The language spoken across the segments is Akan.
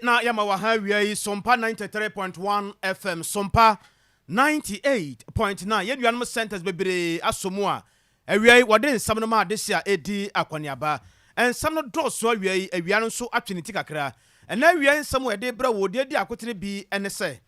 Na yɛma wɔ ha awia yi, Sompa 93.1 FM, Sompa 98.9, yɛn nuanom centers bebree asɔ mu a awia yi wɔde nsɛm no ma adehye a ɛdi akɔneaba. Nsɛm no dɔɔso awia yi, awia no nso atwe ne ti kakra. Ɛna awia yi nsɛm a yɛde brɛ wɔ deɛ di akotene bi ne sɛ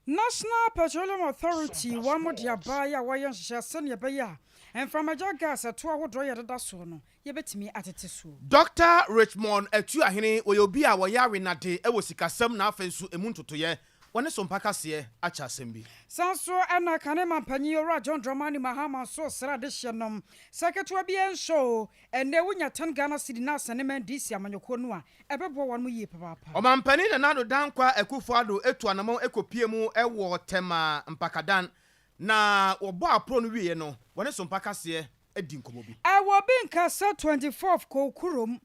National Petroleum Authority wɔn mo de aba yi a wɔyɛ nhyehyɛ sɛnea ɛbɛyɛ a mframagya gas ɛto ahodoɔ yɛ deda soɔ no, yɛbɛtumi atete soɔ. Dr Richmond Atuahene, wɔyɛ obi a wɔyɛ awenade wɔ sikasɛm na afei nso emu ntotoyɛ. Wɔne Sompa kaseɛ akyɛ asɛm bi. San so ɛna kane mampanyin Owura John Dramani Mahama nso sra de hyɛ nom sɛ ketewa bi nhyɛ o, ɛnɛ wonya 10 Ghana cedi na asɛne ma NDC amanyɔkuo no a, ɛbɛboa wɔn mo yie papaapa. Ɔmampanin Nana Addo Dankwa Akufo Addo etu anamɔn ekopie mu ɛwɔ Tɛma Mpakadan, na wɔbɔ aporo no wie no, wɔne Sompa kaseɛ adi nkɔmmɔ bi. Ɛwɔ bi nka sɛ 24th kɔ kurom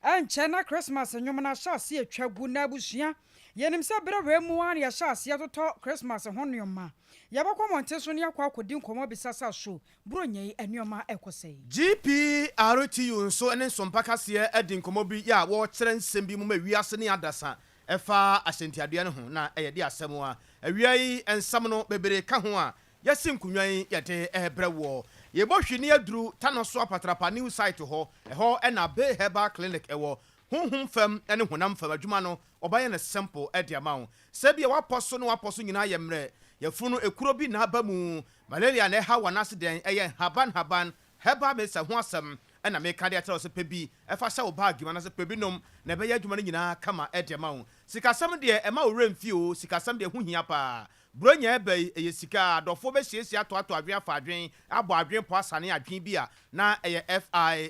ɛnkyɛ na Christmas nnwom no ahyɛ ase atwa gu. Na abusua, yɛnim sɛ berɛ wei mu a na yɛhyɛ aseɛ totɔ Christmas ho nneɔma. Yɛbɛkɔ mmɔnten so ne akɔ akɔdi nkɔmmɔ bisa sa so buronya yi nneɔma ɛkɔ sɛi. GPRTU nso ne Nsompa kaseɛ adi nkɔmmɔ bi yɛ a wɔrekyerɛ nsɛm bi mu ma wiase ne adasa ɛfa ahyɛntiadeɛ no ho, na ɛyɛ de asɛm a awia yi nsɛm no bebree ka ho a yɛsi nkonnwa yi yɛde ɛrebrɛ wɔ. Yɛbɔ hwi ne aduru tano so apatrapa new site hɔ. Ɛhɔ ɛna Bay Herbal Clinic ɛwɔ. Honhom fam ne honam fam adwuma no, ɔbɛyɛ no simple ɛde ama wo. Sɛ bia wapɔ so ne wapɔ so nyinaa yɛ mmerɛ, yɛfunu ekuro bi na aba mu, malaria na ɛha wɔ n'ase dɛn, ɛyɛ nhaban nhaban herbal medicine ho asɛm ɛna meka de akyerɛ wo sɛ pɛ bi ɛfa hyɛ wo bag mu anaasɛ pɛ bi nom na ɛbɛyɛ adwuma no nyinaa kama ɛde ama wo. Sikasɛm deɛ, ɛma wo werɛ mfi o. Sikasɛm deɛ, ho hia paa. Buronya ɛbɛ yi, ɛyɛ sika adɔfoɔ bɛsiesie atoato adwen afa adwen abɔ adwen pɔ asane adwen bi a na ɛyɛ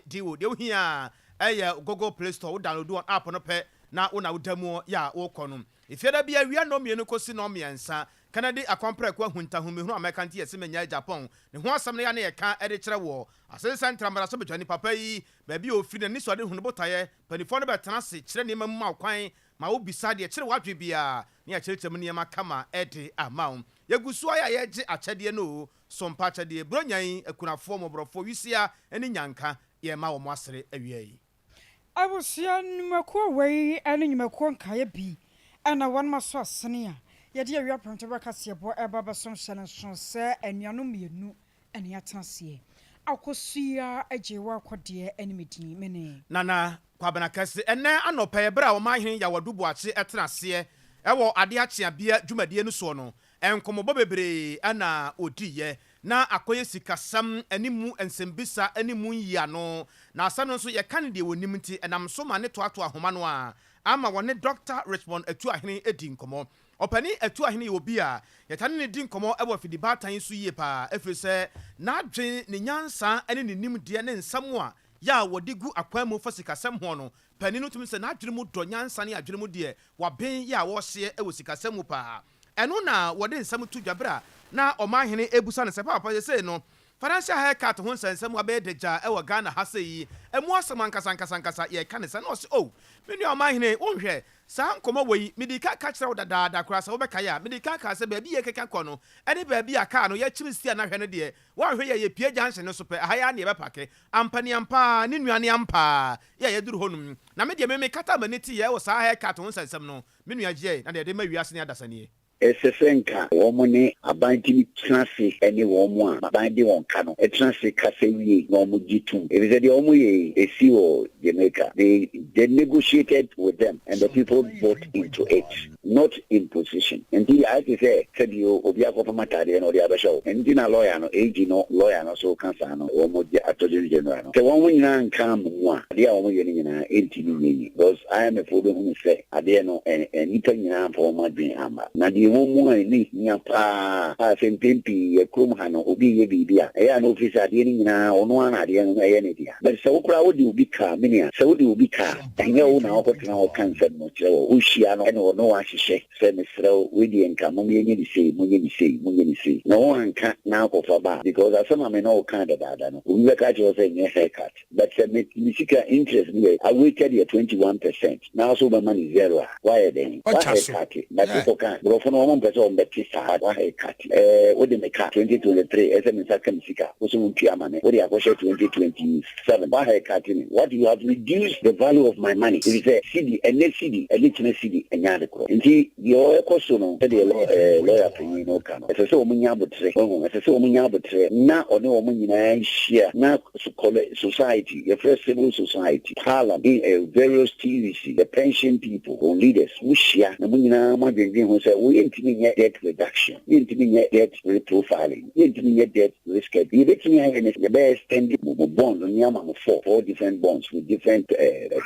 fido. Deɛ wohia ɛyɛ Google Play Store, wo download wɔn app no pɛ na wo na woda mu yɛ a wokɔ no. Efiada bi awia 2:00 kɔsi 3:30, Kennedy Akɔmprɛko ahuntahumihunu amɛka nti yɛsɛ menya Japan ne ho asɛm no yɛ ne yɛka ɛde kyerɛ wɔ asensɛ ntramara so badwani papa yi baabi a ofiri n'ani so ade hunu botaeɛ. Mpanimfoɔ no bɛtena ase kyerɛ nneɛma mu ma wo kwan ma wobisa deɛ kyerɛ w'adwe biara ne yɛkyerɛkyerɛ mu nneɛma kama ɛde ama wo. Yɛgu so ayɛ a yɛgye akyɛdeɛ no o, Sompa akyɛdeɛ buronya yi, akunafoɔ, mmɔborɔfoɔ, wisia ne nyanka, yɛma wɔn asere awia yi. Abusua, nnwumakuo wei ne nnwumakuo nkaeɛ bi ɛna wɔn aso asene a yɛde awia pɛntɛ bɛkaseɛbɔ ɛba bɛsom. Hyɛ no nso sɛ anuanom mmienu ɛne atena aseɛ Akosua agye wɔ akɔdeɛ ɛne me din mene Nana Kwabena Kɛse. Ɛnɛ anɔpɛ yɛ berɛ a ɔmanhene Yawadu Boakye ɛtena aseɛ ɛwɔ adeɛ akyeabea dwumadie no soɔ no, nkɔmmɔbɔ bebree ɛna ɔdiiɛ na akɔyɛ sikasɛm ɛne mu nsɛmbisa ɛne mu nyiano. Na asɛm no nso yɛka no deɛ wɔnim nti ɛnam so ma ne toatoa ahoma no a ama wɔne Dr Richmond Atuahene adi nkɔmmɔ. Ɔpani Atuahene yɛ obi a yɛtane ne di nkɔmmɔ ɛwɔ fidibaatan so yie paa, ɛfiri sɛ n'adwen, ne nyansa ne ne nimdeɛ ne nsɛm a yɛ a wɔde gu akwan mu fa sikasɛm ho no, panin no tumi sɛ n'adwene mu dɔ, nyansa ne adwene mu deɛ waben yɛ a wɔreseɛ wɔ sikasɛm mu paa. Ɛno na wɔde nsɛm to dwa berɛ a na ɔmanhene ebusa no sɛ, "Papa, sɛ no financial haircut ho nsɛnsɛm abɛyɛ dagya ɛwɔ Ghana ha sɛ yi, ɛmu asɛm ankasa ankasa ankasa yɛka ne sɛ?" Na ɔsɛ, "O, me nua ɔmanhene, wonhwɛ saa nkɔmmɔ wɔ yi, mede ka kyerɛ wo dadaada koraa sɛ wobɛkaeɛ a, mede ka sɛ baabi yɛ keka kɔ no ɛne baabi a kaa no yɛkyim si a nahwɛ no deɛ, woanhwɛ yɛ yɛpie junction no so pɛ aha yɛ a ne yɛbɛpark ampa ne ampaa ne nua ne ampaa yɛ yɛduru hɔ nom. Na me deɛ, me kata m'ani te yɛ wɔ saa haircut ho nsɛnsɛm no, me nua gyeɛ na deɛ yɛde ma wiase ne adasanie." Ɛsɛ sɛ nka wɔn ne aban tumi tena ase ne wɔn a aban de wɔn ka no tena ase kasa wie na wɔn gye tom, efisɛ deɛ wɔn yɛ esi wɔ Jamaica, they negotiated with them and the people bought into it, not imposition. Nti ayɛ te sɛ sɛbi obi akɔfam ataadeɛ na ɔde abɛhyɛ wo. Nti na lawyer no AG no, lawyer no so ka saa no, wɔn gye Attorney General no sɛ wɔn nyinaa nka mo mu a, adeɛ a wɔn yɛ no nyinaa ɛntumi nyɛ yi, because IMF bɛhunu sɛ adeɛ no ɛ ɛ nipa nyinaa mfa wɔn adwene ama. Na deɛ ɛwɔ mu a ɛne hia paa a sɛ mpɛn pii yɛ kurom ha no, obi yɛ biribi a ɛyɛ a na ofi sɛ adeɛ no nyinaa ɔno ara na adeɛ no ɛyɛ ne dea. But sɛ wo koraa wode obi kaa, menua, sɛ wode obi kaa, ɛnyɛ wo na wɔkɔtena hɔ ka nsɛm no kyerɛ wɔ wohyia no ɛne ɔno. ahyehyɛ sɛ mesrɛ wo, wei deɛ nka mom yɛnyɛ no sei, monyɛ no sei, monyɛ no sei. Na woanka na akɔfa ba a, because asɛm a me ne wo kaa dadaada no, obi bɛka akyerɛ wo sɛ nyɛ haircut. But sɛ me me sika interest no yɛ aweighted yɛ 21% na wo so wobɛma no zero a, woayɛ dɛn? Ɔtwa so. Woahaircut. But wokɔka a, borɔfo no wɔn mpɛ sɛ wɔbɛte saa, woahaircut. Ɛɛ wode me ka 2023 ɛsɛ me nsa ka me sika, wo so wontua ama me, wode akɔhyɛ 2027, woahaircut me. What you have reduced the value of my money. Efisɛ cedi, ɛnnɛ cedi ɛne kyena cedi ɛnyɛ ade korɔ. Nti deɛ ɛrekɔ so no, sɛdeɛ lɔ ɛɛ lɔya panyin no reka no, ɛsɛ sɛ wɔnya aboterɛ. Wahu? Ɛsɛ sɛ wɔnya aboterɛ na ɔne wɔn nyinaa hyia na so kɔlɛ society, yɛfrɛ civil society, parliament, eh, various TVC, the pension people, wɔn leaders, mo hyia na mo nyinaa mo adwendwen ho sɛ wo yɛntumi nyɛ debt reduction, yɛntumi nyɛ debt reprofiling, yɛntumi nyɛ debt reschedule. Yɛbɛtumi ayɛ ne yɛbɛyɛ extend mo mo bond no ama mo four different bonds with different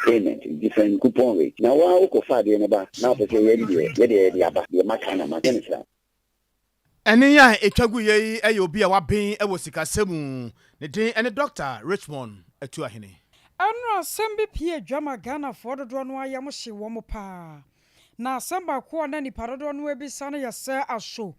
payment, different coupon rate. Na waa wokɔfa adeɛ no ba na wopɛ sɛ yɛde deɛ yɛde yɛde aba deɛ maka na maka ne saa. Ɛne a ɛtwa gu yɛ yi yɛ obi a waben wɔ sikasɛm mu. Ne din ne Dr. Richmond Atuahene. Ɛno asɛm bi pie adwama Ghanafoɔ dodoɔ no ayam hye wɔ mo paa. Na asɛm baako a na nipa dodoɔ no abisa no yɛ sɛ, aso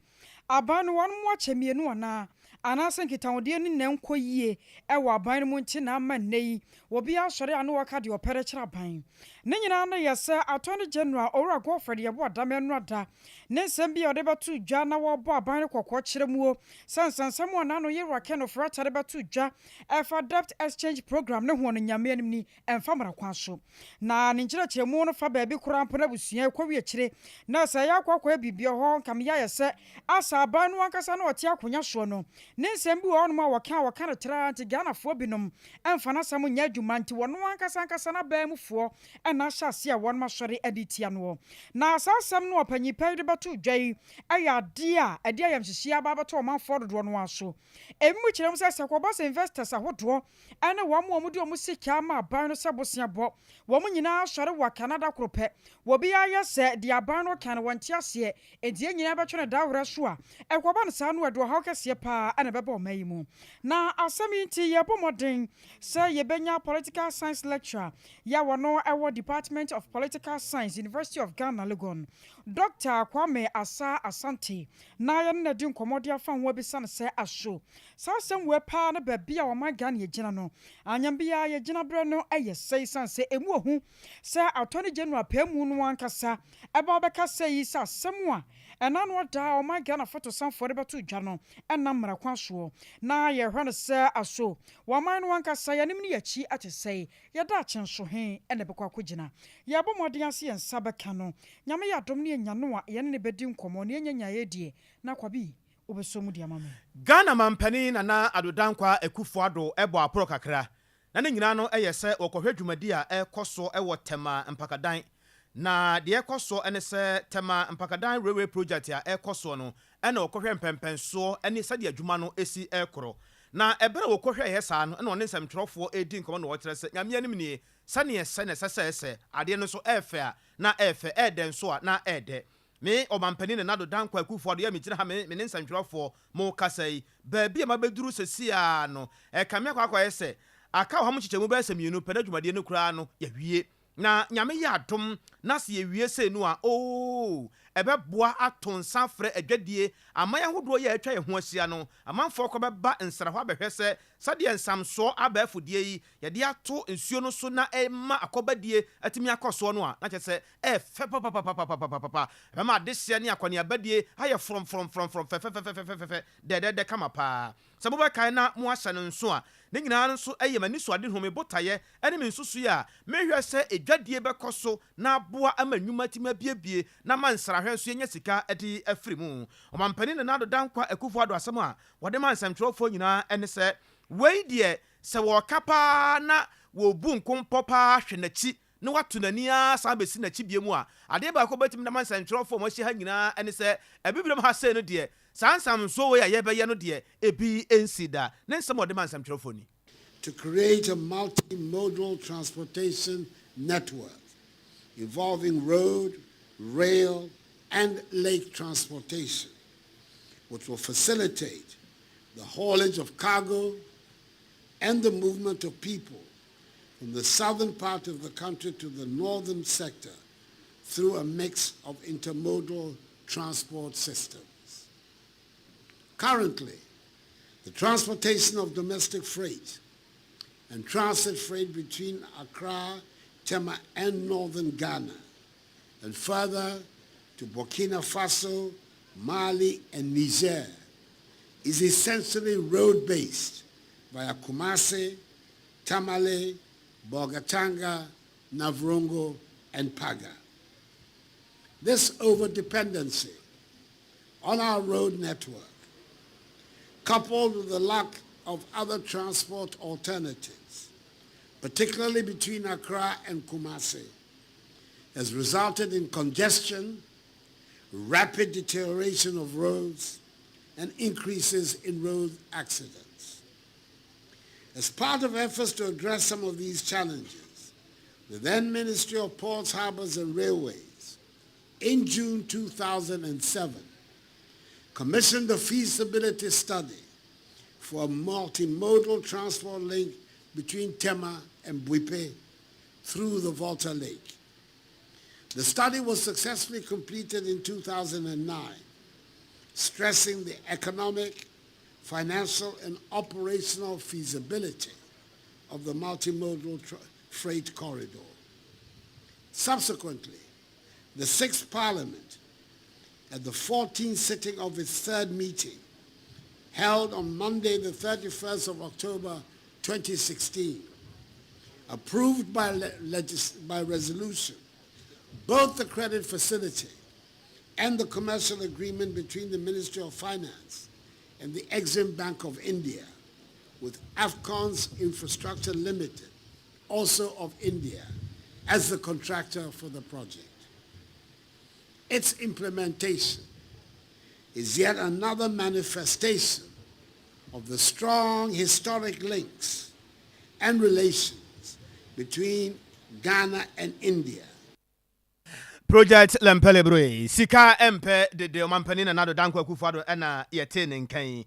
aban no wɔn mu akyɛ mmienu anaa, anaasɛ nkitahodeɛ no na nkɔ yie ɛwɔ aban no mu nti na ama nnɛ yi obi asɔre a ne wɔka deɛ ɔpɛ de kyerɛ aban ne nyinaa no yɛ sɛ Attorney General Owura Godfred Yeboah Dame no ada ne nsɛm bi a ɔde bɛto dwa na wɔrebɔ aban no kɔkɔɔ kyerɛ muo sɛ nsɛnsɛm a n'ano yɛwura Ken Ofori-Atta de bɛto dwa ɛfa debt exchange program ne ho no, Nyame anim ni, ɛmfa mmara kwan so. Na ne nkyerɛkyerɛmu no fa baabi koraa mpo no abusua ɛkɔwi akyire na sɛ ɛyɛ akɔakɔyɛ biribi hɔ nkam yɛ ayɛ sɛ asa aban no ankasa na ɔte akonnwa soɔ no ne nsɛm bi wɔ hɔnom a wɔka a wɔka no tra nti Ghanafoɔ binom ɛmfa n'asɛm nyɛ adwuma, nti wɔno ankasa ankasa n'aban mufoɔ ɛna ahyɛ ase a wɔnom asɔre de tia noɔ. Na saa asɛm no ɔpanyin pa yi de bɛto dwa yi ɛyɛ adeɛ a ɛde ayamhyehyeɛ aba abɛto ɔmanfoɔ dodoɔ no aso. Ebi mu kyerɛ mu sɛ sɛ kɔba sɛ investors ahodoɔ ɛne wɔn a wɔde wɔn sika ama aban no sɛ bosea bɔ wɔn nyinaa asɔre wɔ Canada koro pɛ, wɔbi ayɛ sɛ deɛ aban no ka no wɔn te aseɛ, enti yɛn nyinaa bɛtwe no dawerɛ so a ɛkɔba no saa no, ɛde ɔhaw kɛseɛ paa ɛna ɛbɛba ɔman yi mu. Na asɛm yi nti yɛbɔ mmɔden sɛ yɛbɛnya political science lecturer yɛ a wɔno ɛwɔ Department of Political Science, University of Ghana, Legon, Dr. Kwame Asa Asante, na yɛne no di nkɔmmɔ de afa ho abisa no sɛ aso saa asɛm wei paa no baabi a ɔman Ghana yɛgyina no anyam biara yɛgyina berɛ no ɛyɛ sɛ esiane sɛ ɛmu ohu sɛ Attorney General pɛɛ no ankasa ɛba bɛka sɛ yi sɛ asɛm a ɛna no ɔda ɔman Ghana fotosanfoɔ de bɛto dwa no ɛnam mmara kwan soɔ, na yɛhwɛ no sɛ aso wɔman no ankasa yɛnim ne yɛakyi ate sɛ yɛda akyenso he ɛna ɛbɛkɔ akɔgyina. Yɛbɔ mmɔden ase yɛn nsa bɛka no, Nyame yɛ adom ne yɛnya no a, yɛne ne bɛdi nkɔmmɔ ne yɛnya nyaeɛ deɛ na Kwabi wobɛsɔ mu de ama me. Ghana mampanin Nana Addo Dankwa Akufo Addo ɛbɔ aporɔ kakra na ne nyinaa no ɛyɛ sɛ wɔkɔhwɛ dwumadi a ɛrekɔ so ɛwɔ Tema Mpakadan. Na deɛ ɛkɔ so ɛne sɛ Tema Mpakadan railway project a ɛrekɔ soɔ no ɛna wɔkɔhwɛ mpɛmpɛnsoɔ ɛne sɛdeɛ adwuma no esi ɛrekorɔ. Na ɛberɛ a wɔkɔhwɛ yɛ saa no, ɛna ɔne nsɛmtwerɛfoɔ ɛredi nkɔmmɔ na wɔkyerɛ sɛ Nyame anim nie, sɛneɛ sɛ na ɛsɛ sɛ ɛsɛ adeɛ no nso ɛɛfɛ a na ɛɛfɛ, ɛɛdɛ nso a na ɛɛdɛ. Me ɔmampanin Nana Addo Dankwa Akufo Addo yɛ megyina ha me ne nsɛntwerɛfoɔ mo kasa yi, baabi a mabɛduru sɛsi no ɛka me akɔ akɔyɛ sɛ aka ɔha mu nkyekyɛmu bɛyɛ sɛ 2 pɛ na dwumadie no koraa no yɛwie. Na Nyame yɛ adom na sɛ yɛwie sei no a, oo, ɛbɛboa ato nsa frɛ adwadie aman ahodoɔ yi a atwa yɛn ho ahyia no. Amanfoɔ kɔ bɛba nsra hɔ abɛhwɛ sɛ sɛdeɛ nsamsoɔ abɛɛfodie yi yɛde ato nsuo no so na ɛma akɔbadie atumi akɔ soɔ no a, na kyerɛ sɛ ɛfɛ papapapapapapa. Ɛbɛma adehyeɛ ne akɔneabadie ayɛ frɔmfrɔmfrɔmfrɔm fɛfɛfɛfɛfɛfɛ dɛdɛdɛ kama paa. Sɛ mobɛkae na mo ahyɛ no nso a, ne nyinaa nso ɛyɛ m'ani so ade home botaeɛ ɛne me nsusuiɛ a mehwɛ sɛ edwadie bɛkɔ so na aboa ama nnwuma tumi abiebie na ma nsrahwɛ nso yɛnya sika de afiri mu. Ɔmampanin Nana Addo Dankwa Akufo Addo asɛm a wɔde ma nsɛmtwerɛfoɔ nyinaa ɛne sɛ wei deɛ, sɛ wɔɔka paa na wɔbu nkompɔ paa hwɛ n'akyi na wato n'ani ara san bɛsi n'akyi bie mu a, adeɛ baako bɛtumi dama nsɛntwerɛfoɔ a wɔahyia ha nyinaa ɛne sɛ Abibirem ha sei no deɛ, saa nsamsoɔ wei a yɛbɛyɛ no deɛ, ebi nsi da. Ne nsɛm a ɔde ma nsɛmtwerɛfoɔ ni. To create a multimodal transportation network involving road, rail, and lake transportation, which will facilitate the haulage of cargo and the movement of people from the southern part of the country to the northern sector through through a mix of intermodal transport systems. Currently, the transportation of domestic freight and transit freight between Accra, Tema and northern Ghana, and further to Burkina Faso, Mali and Niger, is essentially road-based via Kumasi, Tamale, Bolgatanga, Navrongo, and Paga. This over-dependency on our road network, coupled with the lack of other transport alternatives, particularly between Accra and Kumasi, has resulted in congestion, rapid deterioration of roads, and increases in road accidents. As part of efforts to address some of these challenges, the then Ministry of Ports, Harbors and Railways, in June 2007, commissioned a feasibility study for a multimodal transport link between Tema and Buipe through the Volta Lake. The study was successfully completed in 2009, stressing the economic, financial, and operational feasibility of the multimodal freight corridor. Subsequently, the Sixth Parliament, at the 14th sitting of its third meeting, held on Monday, the 31st of October 2016, approved by, by resolution both the credit facility and the commercial agreement between the Ministry of Finance and the Exim Bank of India with Afcons Infrastructure Limited, also of India, as the contractor for the project. Its implementation is yet another manifestation of the strong historic links and relations between Ghana and India. Project Lempele sika mpɛ dede ɔmampanin Nana Addo Dankwa Akufo-Addo ɛna yɛte ne nkan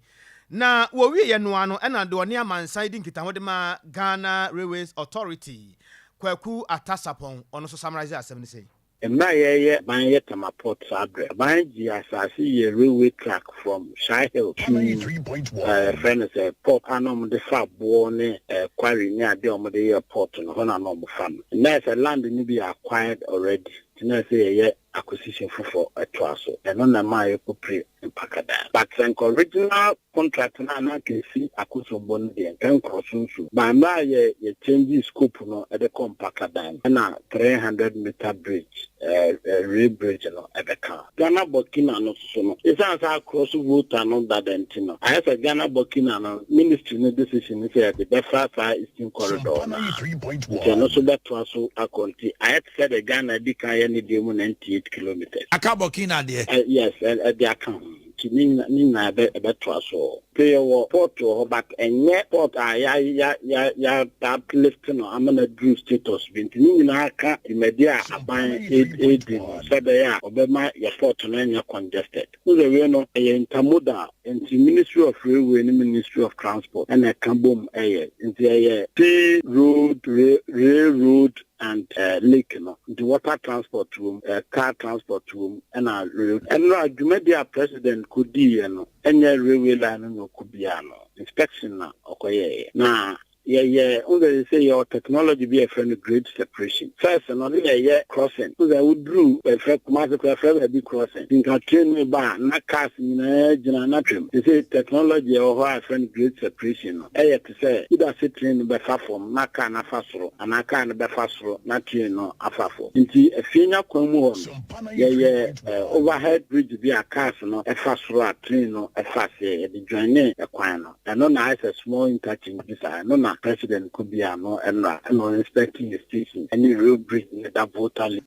na wɔwie noa no ɛna de ɔne amansan di nkitaho de ma Ghana Railways Authority, Kwaku Atasapɔn, ɔno nso summarize asɛm no sɛ Mmerɛ a yɛyɛ ban yɛ Tema Port, saa berɛ ban gye asase yɛ railway track from Shai Hill to yɛfrɛ no sɛ port a na ɔmode fa aboɔ ne quarry ne adeɛ a ɔmode yɛ port no hɔ na na ɔmo fa no. Nnɛ sɛ land no bi acquired already, nti na sɛ yɛyɛ acquisition foforɔ ɛtoa so. Ɛno na maa yɛkɔpire Mpakadan, but sɛ nka original contract no a na nka esi Akosombo no deɛ, nka nkorɔ so nso ba mmerɛ a yɛ change scope no ɛde kɔ Mpakadan, ɛna 300 meter bridge, rail bridge no ɛbɛka. Ghana Burkina no soso no, ɛsiane sɛ akorɔ so Volta no dada nti no, ayɛ sɛ Ghana Burkina no, ministry no decision no sɛ yɛde bɛfa saa Eastern Corridor no, nti ɛno nso bɛtoa so akɔ. Nti ayɛ te sɛ de Ghana di kan yɛ ne deɛ mu 98 kilometres. Aka Burkina deɛ. Yes, ɛde aka ho, nti ne nyinaa ɛbɛtoa so. Pe yɛwɔ port wɔ hɔ, but ɛnyɛ port a ya ya ya ya uplift no ama na duru status bi. Nti ne nyinaa ka dwumadi a aban edi no sɛ ɛbɛyɛ a ɔbɛma yɛ port no nyɛ congested. Wosɛ wei no ɛyɛ intermodal, nti Ministry of Railway ne Ministry of Transport ɛna ɛka bom ɛyɛ. Nti ɛyɛ sea, road, rail, road and lake no. Nti water transport wom, car transport wom, ɛna rail. Ɛnora dwumadi a President kɔdiiɛ no, ɛnyɛ railway line no na ɔkɔ biara no, inspection na ɔkɔyɛɛ. Na yɛyɛ wosɛ sɛ yɛwɔ technology bi a yɛfrɛ no grade separation. First no, ne yɛyɛ crossing. Wosɛ woduru ɛfrɛ Kumase kora, yɛfrɛ baabi crossing, nka train no ba a, na cars nyinaa gyina na twam. Te sɛ technology ɛwɔ hɔ a yɛfrɛ no grade separation no, ɛyɛ te sɛ either sɛ train no bɛfa fam na car no afa soro, anaa car no bɛfa soro na train no afa fam. Nti afie kwan mu hɔ no, yɛyɛ overhead bridge bi a cars no ɛfa soro a train no ɛfa aseɛ, yɛde join ɛkwan no. Ɛno na ayɛ sɛ small interchange bi saa. Ɛno na President kɔ bi ano ɛnora, ɛna ɔ inspecting the station ɛne rail bridge ne da Volta Lake.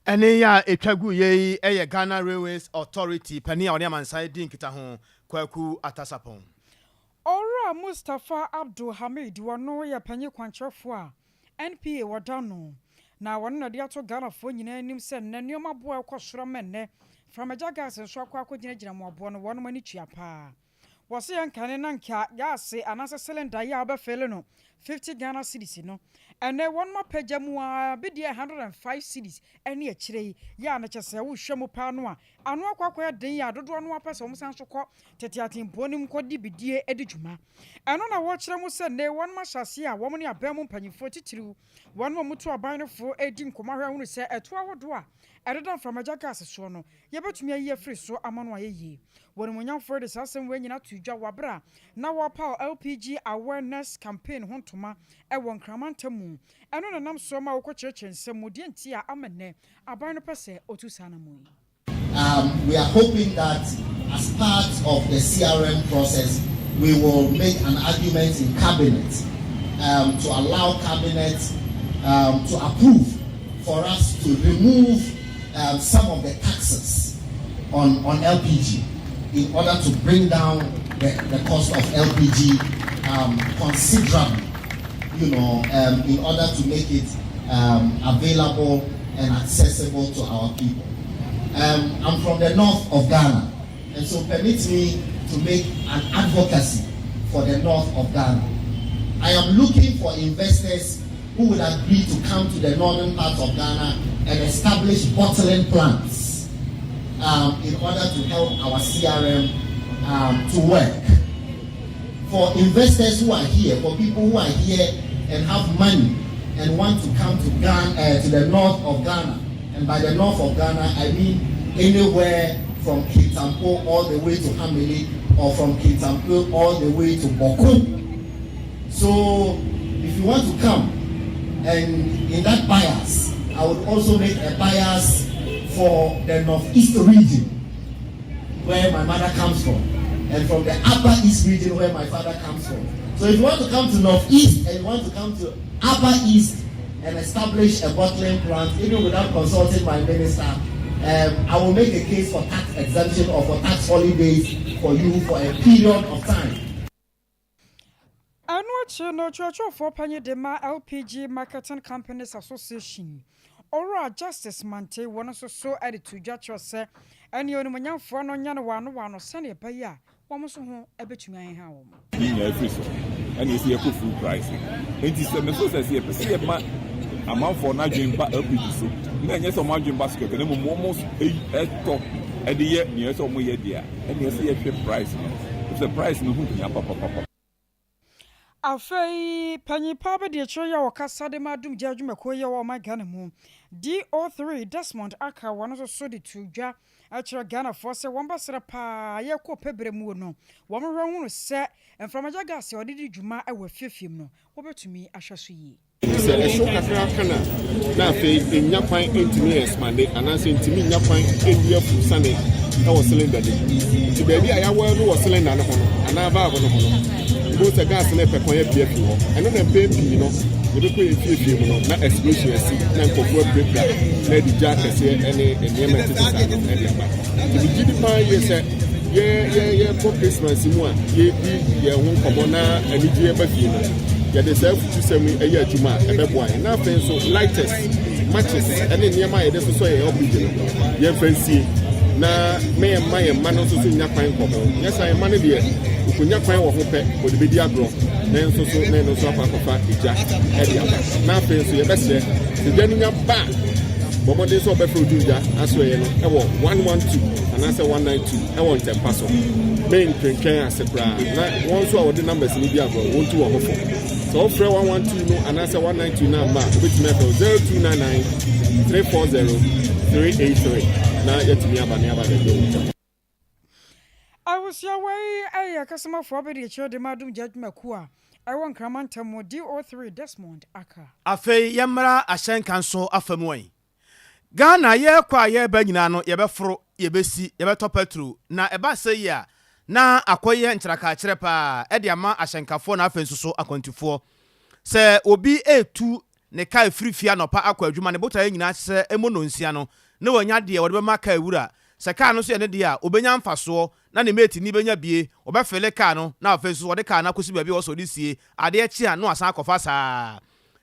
Ɛne yɛ a ɛtwa gu yɛ yi ɛyɛ Ghana Railways Authority panin a ɔne amansan di nkita ho, Kwaku Atasapɔn. Ɔwura Mustapha Abdul Hamid, wɔno yɛ panyin kwankyerɛfoɔ a NPA wɔda no, na wɔno na de ato Ghanafoɔ nyinaa anim sɛ nnɛ nneɛma boa ɛkɔ soro ma nnɛ framagya gas nso akɔ akɔgyinagyina mmoaboɔ no, wɔnom ani tua paa. Wɔse yɛn kane na nka gas anaasɛ cylinder yi a wobɛfill no 50 Ghana cedis no, ɛnnɛ wɔnom apagya mu ara bi deɛ 105 cedis ne akyire yi, yɛ a na kyɛ sɛ wohwɛ mu paa no a, ano akɔ akɔyɛ den yɛ a dodoɔ no ara pɛ sɛ wɔn san nso kɔ tete atempɔn no mu kɔde bidie di dwuma. Ɛno na wɔkyerɛ mu sɛ nnɛ wɔnom ahyɛ aseɛ a wɔn ne aban mu mpanyinfoɔ titiriw, wɔnom a wɔtu aban no fo redi nkɔmmɔ ahwɛ ahunu sɛ ɛtoɔ ahodoɔ a ɛdeda mframagya gas soɔ no, yɛbɛtumi ayi afiri so ama no ayɛ yie. Wɔn animuonyamfoɔ de saa asɛm wei nyina too dwa wɔ aberɛ a na wɔrepaw LPG Awareness Campaign ho ntoma wɔ Nkran mantam mu. Ɛno na ɛnam soɔ ma wɔkɔkyerɛkyerɛ nsɛm mu deɛ nti a ama nnɛ aban no pɛ sɛ ɔtu saa anammɔn yi. Um, we are hoping that as part of the CRM process, we will make an argument in cabinet um, to allow cabinet um, to approve for us to remove um, some of the taxes on, on LPG in order to bring down the, the cost of LPG um, considerably, you know, um, in order to make it um, available and accessible to our people. Um, I'm from the north of Ghana, and so permit me to make an advocacy for the north of Ghana. I am looking for investors who would agree to come to the northern part of Ghana and establish bottling plants um, in order to help our CRM um, to work. For investors who are here, for people who are here and have money and want to come to Ghana, uh, to the north of Ghana, and by the north of Ghana, I mean anywhere from Kintampo all the way to Hamile or from Kintampo all the way to Bawku. So if you want to come, and in that bias, I would also make a bias for the northeast region where my mother comes from, and from the upper east region where my father comes from. So if you want to come to northeast and you want to come to upper east and establish a bottling plant, even without consulting my minister, um, I will make a case for tax exemption or for tax holidays for you for a period of time. Ɛno akyi no, ɔkyerɛkyerɛfoɔ panyin de ma LPG Marketing Companies Association, Owura Justice Mante, wɔn nso so de to dwa kyerɛ sɛ ɛne onimuonyamfoɔ no nyɛ no wano wano sɛnea ɛbɛyɛ a wɔn nso ho bɛtumi aheha wɔn. Ne nyinaa firi so ɛna ɛsɛ yɛkɔ full price nti sɛ meso sɛ sɛ yɛpɛ sɛ yɛma amanfoɔ no adwene ba LPG so na ɛnyɛ sɛ ɔmo adwene ba so kɛkɛ na mmom wɔn ɛtɔ ɛde yɛ nea ɛsɛ ɔmo yɛ deɛ ɛna ɛsɛ yɛhwɛ price no sɛ price no ho hia papapapa. Afei, panyin pa abadiakyire yi a ɔkasa de ma adumgya adwumakuo yi a ɛwɔ ɔman Ghana mu, DO3 Desmond Arkaah wɔn nso so de too dwa kyerɛ Ghanafoɔ sɛ wɔn bɛsrɛ paa yɛkɔ pɛ berɛ muo no, wɔn hwɛ hunu sɛ mframagya gas a wɔde di dwuma wɔ afiefie mu no, wɔbɛtumi ahwɛ so yie. Sɛ ɛhyew kakra ka no a, na afei ennya kwan ntumi expande anaasɛ ntumi nnya kwan nni afurusane wɔ cylinder no mu. Nti baabi a yɛawire no wɔ cylinder no ho no anaa valve no ho no, wobɛhu sɛ gas no repɛ kwan apue afi hɔ. Ɛno na mpɛn pii no yɛbɛkɔ yɛn fiefie mu no na explosion asi na nkurɔfoɔ apirapira na ɛde gya akɛseɛ ne nneɛma ɛtete saa no de aba. Nti megye di paa yie sɛ Yɛ yɛ yɛkɔ Christmas mu a yɛredi yɛn ho nkɔmmɔ na anigyeɛ ba fie no, yɛde saa afutusɛm yi yɛ adwuma a ɛbɛboa yɛn. Na afei nso lighters, matches ne nneɛma a yɛde sosɔ yɛn LPG no, yɛmfa nsie na ma yɛn mma yɛn mma no nso so nnya kwan nkɔ ho. Nyɛ saa yɛn mma no deɛ, wɔkɔnya kwan wɔ ho pɛ, wɔde bɛdi agorɔ na nso so na ɛno nso akɔ akɔfa egya de aba. Na afei nso yɛbɛsrɛ sɛ gya no nya ba a, Bɔ mmɔden sɛ wobɛfrɛ odumgya asoɛeɛ no wɔ 112 anaasɛ 192 wɔ ntɛmpa so. Mentwentwɛn ase koraa na wɔn nso a wɔde numbers no di agorɔ no, wɔntu wɔn ho fo. Sɛ wofrɛ 112 no anaasɛ 192 no amma a, wobɛtumi afrɛ 0299 340 383 na yɛatumi aba ne aba abɛgye wo ntɛm. Abusua wei yɛ Akasamafo abadiakyire de ma Adum-Gya Adwumakuo a ɛwɔ Nkran Mantam mu, DO3 Desmond Arkaah. Afei yɛmmra ahyɛnka nso afa mu ɛ. Ghana yɛrekɔ a yɛreba nyinaa no yɛbɛforo, yɛbɛsi, yɛbɛtɔ pɛtro na ɛba sɛyi a na akɔyɛ nkyerɛkakyerɛ paa de ama ahyɛnkafoɔ na afei nso so akwantufoɔ. Sɛ obi retu ne kaa firi fie anɔpa akɔ adwuma, ne botaeɛ nyinaa sɛ ɛmmɔ nnɔnsia no na wanya deɛ ɔde bɛma kaa wura. Sɛ kaa no nso yɛ ne deɛ a, ɔbɛnya mfasoɔ na ne mate ni bɛnya bie, ɔbɛfele kaa no na afei nso ɔde kaa no akɔsi baabi a ɔwɔ sɛ ɔde sie, adeɛ kye a na wasan akɔfa saa ara.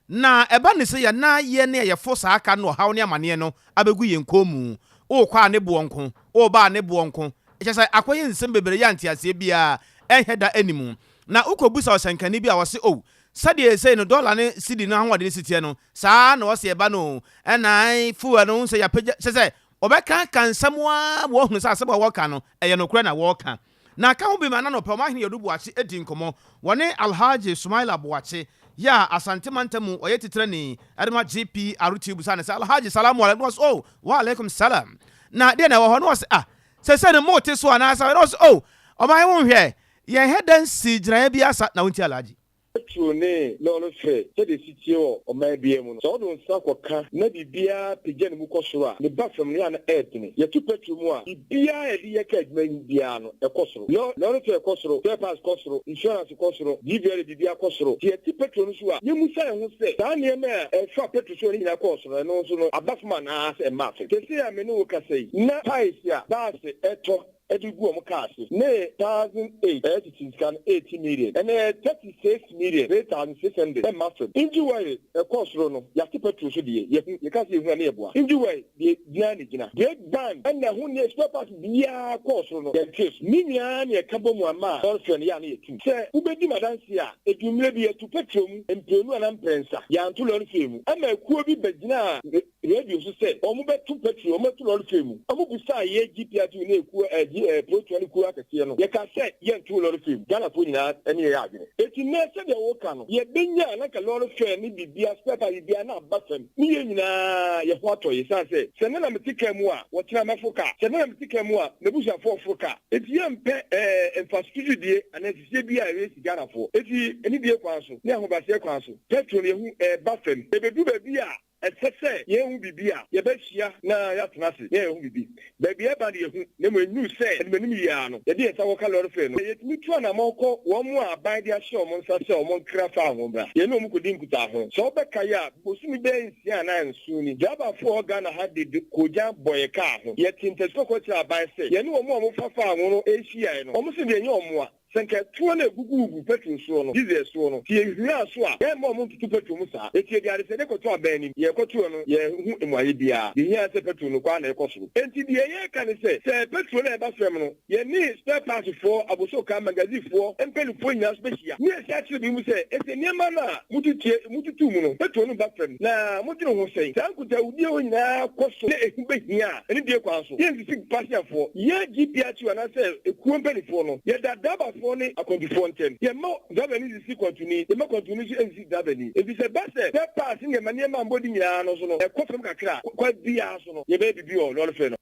Na ɛba no sei a na yɛn a yɛfo saa ka no ɔhaw ne amaneɛ no abɛgu yɛn kɔn mu. Worekɔ a ne boɔ nko, woreba a ne boɔ nko. Kyerɛ sɛ akɔyɛ nsɛm bebree a nteaseɛ biara ɛnhɛ da nni mu. Na wokɔbisa ɔsɛnkani bi a ɔse oh, Sɛdeɛ seesei no dɔla ne cedi no ahoɔden si teɛ no, saa ara na ɔse ɛba no o. Ɛna ae, fuel no, wohu sɛ yɛapagya, kyerɛ sɛ wɔbɛkaka nsɛm ara ma wɔahunu sɛ asɛm a wɔreka no, ɛyɛ nokorɛ na wɔreka. Na ka ho bi ma na nɔpɛ Ɔmanhene Yadu Boakye di nkɔmmɔ. Wɔne Alhaji Sumaila Boakye yɛ a Asante mantam mu ɔyɛ titrani de ma GPRTU bisaa no sɛ, Alhaji, salamu alaikum, na ɔse, Oh, wa alaikum salam. Na deɛ na ɛwɔ hɔ? Na ɔse, Ah, seesei no mote so anaasɛ? Na ɔse, Oh, Ɔmanhene wonhwɛ, yɛn hɛ da nsii gyinaeɛ biara sa, na wontie Alhaji. Petro ne lɔre fare sɛdeɛ ɛsi teɛ wɔ ɔman biara mu no, sɛ wode wo nsa kɔka na biribiara pagya ne mu kɔ soro a, ne ba fam no, yɛ a na ɛyɛ dene. Yɛto petro mu a, biribiara a yɛde yɛ kaa adwuma yi biara no, ɛkɔ soro. Lɔre fare kɔ soro, spare parts kɔ soro, insurance kɔ soro, GVRA biribiara kɔ soro. Sɛ yɛte petro no so a, yɛmmisa yɛn ho sɛ, saa nneɛma a ɛfa petro so no nyinaa kɔɔ soro no, ɛno nso no, aba fam anaa sɛ ɛmmaa fam? Seesei a me ne wo kasa yi, na pies a baase tɔ de gu wɔn kaa ase ne 1,008 ɛyɛ tete sika no 80 million ɛnɛ ɛyɛ 36 million 3,600 ɛmma fam. Engine oil ɛkɔɔ soro no yɛate petrol so deɛ yɛhu yɛka sɛ yɛhu a ne yɛboa. Engine oil deɛ gyina ne gyina. Brake band ɛna ɛho nneɛ spare parts biara kɔɔ soro no yɛntee so. Ne nyinaa na yɛka bɔ mu ama a lɔre fare no yɛ a na yɛtu. Sɛ wobɛdi m'adanseɛ a ɛduru mmerɛ bi yɛto petrol mu mprenu anaa mprɛnsa yɛanto lɔre fare mu ɛma akuo bi bɛgyinaa radio so sɛ wɔbɛto pɛtro, wɔbɛto lɔre fee mu. Wɔbisaa yɛn GPRTU ne ekuo ɛɛ G ɛɛ Protoa ne kuo akɛseɛ no, yɛkaa sɛ yɛnto lɔre fee mu. Ghanafoɔ nyinaa ne yɛn yɛ adwene. Enti nnɛ sɛdeɛ woka no, yɛbɛnya a na anka lɔre fare ne biribiara, spare part biribiara na aba fam ne yɛn nyinaa yɛn ho atɔ yɛn. Ɛsiane sɛ, sɛ nnɛ na mete kaa mu a, ɔkyena mɛforo kaa. Sɛ nnɛ na mete kaa mu a, m'abusuafoɔ reforo kaa. Enti yɛmpɛ ɛɛ mfasotutudeɛ anaa nsisie biara a ɛbɛsi Ghanafoɔ. Enti anidie kwan so ne ahobrɛaseɛ kwan so, pɛtro no yɛhu ɛreba fam. Ɛbɛduru baabi a Ɛsɛ sɛ yɛhu biribi a, yɛbɛhyia na yɛatena ase na yɛahu biribi. Baabi a ɛba no yɛhu, na mmom ɛnnuru sɛ animanim yi ara no, yɛde yɛn nsa kɔka lɔre fee no. Yɛtumi tu anammɔn kɔ wɔn a aban de ahyɛ wɔn nsa sɛ wɔnkra faa ho mmra. Yɛne wɔn kɔdi nkutaho. Sɛ wobɛkae a, bosome bɛyɛ nsia anaa nson ni, driverfoɔ a ɛwɔ Ghana ha de koogyan bɔ yɛn kaa ho. Yɛtee ntasuo kɔkyerɛɛ aban sɛ yɛne wɔn a wɔfa faa ho no hyiaeɛ no, wɔse deɛ ɛnyɛ wɔn a. Sɛ nka ɛtoɔ no a ɛgugugugu pɛtro soɔ no, diesel soɔ no, sɛ yɛhwiraa so a, yɛremma wɔn ntoto pɛtro mu saa. Enti yɛde adesrɛdeɛ kɔtoo aban anim. Yɛrekɔtoɔ no, yɛanhu mmuaeɛ biara. Deɛ ɛhia ara sɛ pɛtro no kɔ ara na ɛrekɔ soro. Enti deɛ yɛreka ne sɛ, sɛ pɛtro no a ɛba fam no, yɛne spare parts foɔ, abosoka, magazine foɔ, mpanimfoɔ nyinaa nso bɛhyia, na yɛasi akyerɛ binom sɛ, ɛsɛ nneɛma no a motutie, motutu mu no, pɛtro no ba fam, na modwene ho sɛn? Saa nkutahodie hɔ nyinaa kɔ so na ɛho bɛhia a, anidie kwan so. Yɛnsisi pasiafoɔ. Yɛn GPRTU anaasɛ ekuo mpanimfoɔ no, yɛda driverfoɔ ne akwantufoɔ ntam. Yɛmma driverni nsisi kwantuni, yɛmma kwantuni nso nsisi driverni. Enti sɛ ɛba sɛ spare parts ne nneɛma nneɛma a mbɔ din nyinaa no so no, ɛkɔ fam kakra a, kwan biara so no, yɛbɛyɛ biribi wɔ lɔre fare no.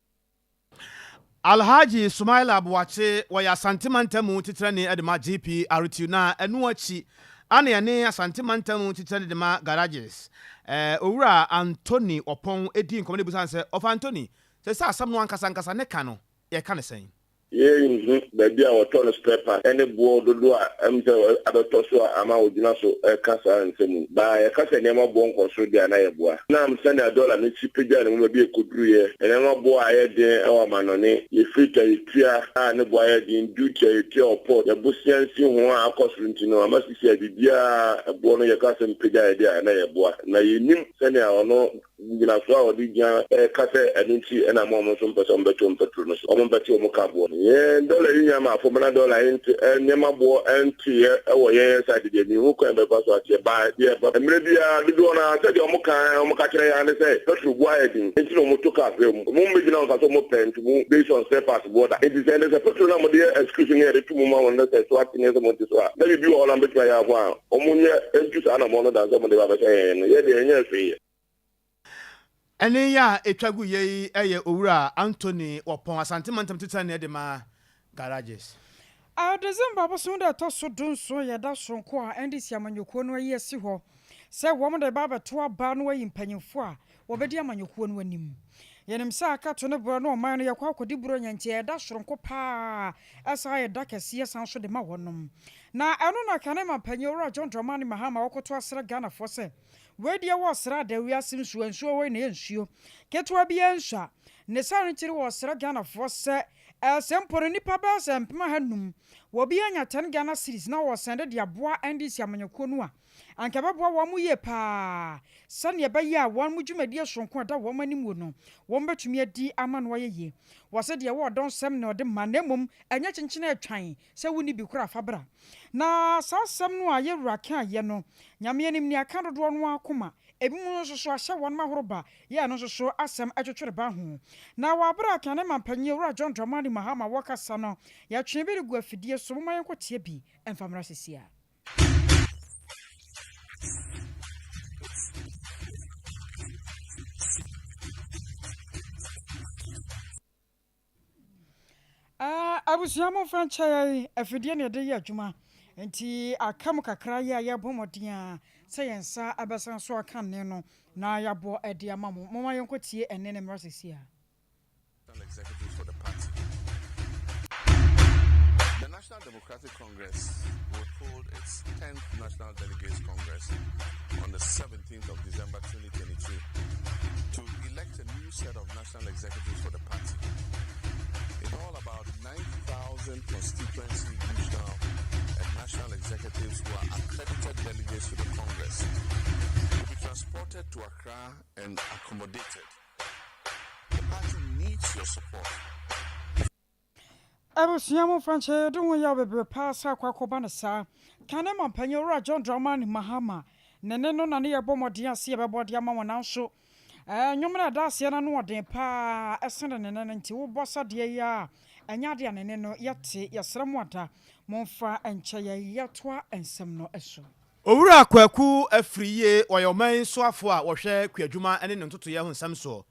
Alhaji Sumaila Boakye, wɔyɛ Asante mantamu titenani de ma GPRTU na ɛno akyi ana yɛne Asante mantamu titenani de ma Garages, Owura Anthony Ɔpɔn dii nkɔmmɔ na ɛbusaa no sɛ, Ɔfa Anthony, Sɛ sɛ asɛm no ankasa ankasa ne ka no, yɛka no sɛn? Yɛnhu baabi a wɔtɔ no spare part ne boɔ dodoɔ a ɛm sɛ abɛtɔ so a ama wɔgyina so reka saa nsɛm yi. Baa yɛka sɛ nneɛma boɔ nkɔ soro deɛ a na yɛboa. Nam sɛnea dɔla no si pagyaa ne mu baabi a ɛkɔduruiɛ, nneɛma boɔ a ayɛ den wɔ amanɔne, yɛ freight a yɛtua a ne boɔ ayɛ den, duty a yɛtua wɔ port, yɛ bosea nsiho a akɔ soro nti no ama sisi a biribiara boɔ no yɛka sɛ mpagyaeɛ deɛ a na yɛboa. Na yɛnnim sɛnea ɔno Nnyinaso a wɔde gyina ka sɛ ɛno nti na ama wɔn nso mpɛ sɛ wɔbɛto wɔn pɛtro no so, wɔbɛte wɔn ka boɔ no. Yɛn dɔla yi nya ma fam na dɔla yi nte, nneɛma boɔ nteeɛ wɔ yɛn yɛn side deɛ, menhu kwan a ɛbɛfa so ateɛ. Ba deɛ mmerɛ biara dodoɔ no ara sɛdeɛ wɔn ka wɔn ka kyerɛ yɛn ara ne sɛ pɛtro boɔ ayɛ den nti na wɔto kaa frɛ mu. Wɔn mmɛgyina hɔ nka sɛ wɔpɛ nti mu based on spare parts boɔ da. Nti sɛ ɛnɛ sɛ pɛtro no a mode yɛ excuse no yɛde to mu ma wɔn na sɛ ɛso ate ne sɛ monte so a, na biribi wɔ hɔ na mobɛtumi ayɛ ho a, wɔnyɛ ntu saa anammɔn no da sɛ wɔde ba bɛhyɛ yɛn no, yɛn deɛ yɛnyɛɛ hwee yɛ. Ɛnne yi a ɛtwa gu yɛ yi yɛ Owura Anthony Wɔpɔn, Asante Mantam Titenani de ma Garages. A December bosom da a ɛtɔ so dunson yɛ da soronko a NDC amanyɔkuo no ayi asi hɔ sɛ wɔn de reba abɛto aba na wɔayi mpanyimfoɔ a wɔbɛdi amanyɔkuo no anim. Yɛnim sɛ aka to ne borɔ ne ɔman no yɛkɔ akɔdi Buronya nti ɛyɛ da soronko pa ara ɛsan yɛ da kɛseɛ san nso de ma wɔnom. Na ɛno na kane mampanyin Owura John Dramani Mahama ɔkoto asrɛ Ghanafoɔ sɛ wei deɛ wɔ sradaa wiase nsuo nsuo wei na ɛyɛ nsuo ketewa biara nsua. Ne saa no nti no wɔsrɛ Ghanafoɔ sɛ sɛ mpo no nnipa bɛyɛ sɛ 500,000 wɔbi anya 10 Ghana cedis na wɔsɛnde de aboa NDC amanyɔkuo no a, anka ɛbɛboa wɔn yie pa ara sɛdeɛ ɛbɛyɛ a wɔn dwumadie sononko a ɛda wɔn anim no wɔbɛtumi adi ama no ayɛ yie. Wɔse deɛ ɛwɔ ɔdɔ nsɛm na ɔde ma na mmom ɛnyɛ kyenkyene atwan sɛ wonni bi koraa fa bra. Na saa asɛm no a yɛn wura kaeɛ no, Nyame anim nea ɛka dodoɔ no ara koma, ebinom nso so ahyɛ wɔn ahoro ba, yɛ ɛno nso so asɛm twetwere ba ho. Na wɔ aberɛ a kane mampanyin Owura John Dramani Mahama wɔkasa no, yɛtwee bi regu afidie so, momma yɛnkɔ tie bi mfa mmra sesia. Abusua momfa nkyɛ yɛn, afidie na yɛde yɛ adwuma nti aka mu kakra yi a yɛbɔ mmɔden a sɛ yɛn nsa bɛsan so aka nne no na yɛabɔ de ama mo. Momma yɛnkɔtie ɛnne no mmra seesei ara. Executive for the party. The National Democratic Congress will hold its 10th National Delegates Congress on the 17th of December 2022 to elect a new set of national executives for the party. In all, about 9,000 constituency, regional, and national executives who are accredited delegates to the Congress will be transported to Accra and accommodated. The party needs your support. Abusua mu mfa nkyɛ yɛde ho yaw bebree paa sɛ akɔ akɔba no saa. Kane mampanyin Owura John Dramani Mahama ne ne no na ne yɛbɔ mmɔden ase yɛbɛbɔ de ama wɔn nanso ɛɛ nnwom no a ɛda aseɛ no ano ɔden paa ɛsene ne ne no nti wobɔ sɛdeɛ yi a ɛnyɛ adeɛ a ne ne no yɛte yɛsrɛ mo ada momfa nkyɛ yɛn yɛtoa nsɛm no so. Owura Kwaku Afriyie, ɔyɛ ɔman soafo a wɔhwɛ kuadwuma ne ne ntotoeɛ ho nsɛm soɔ.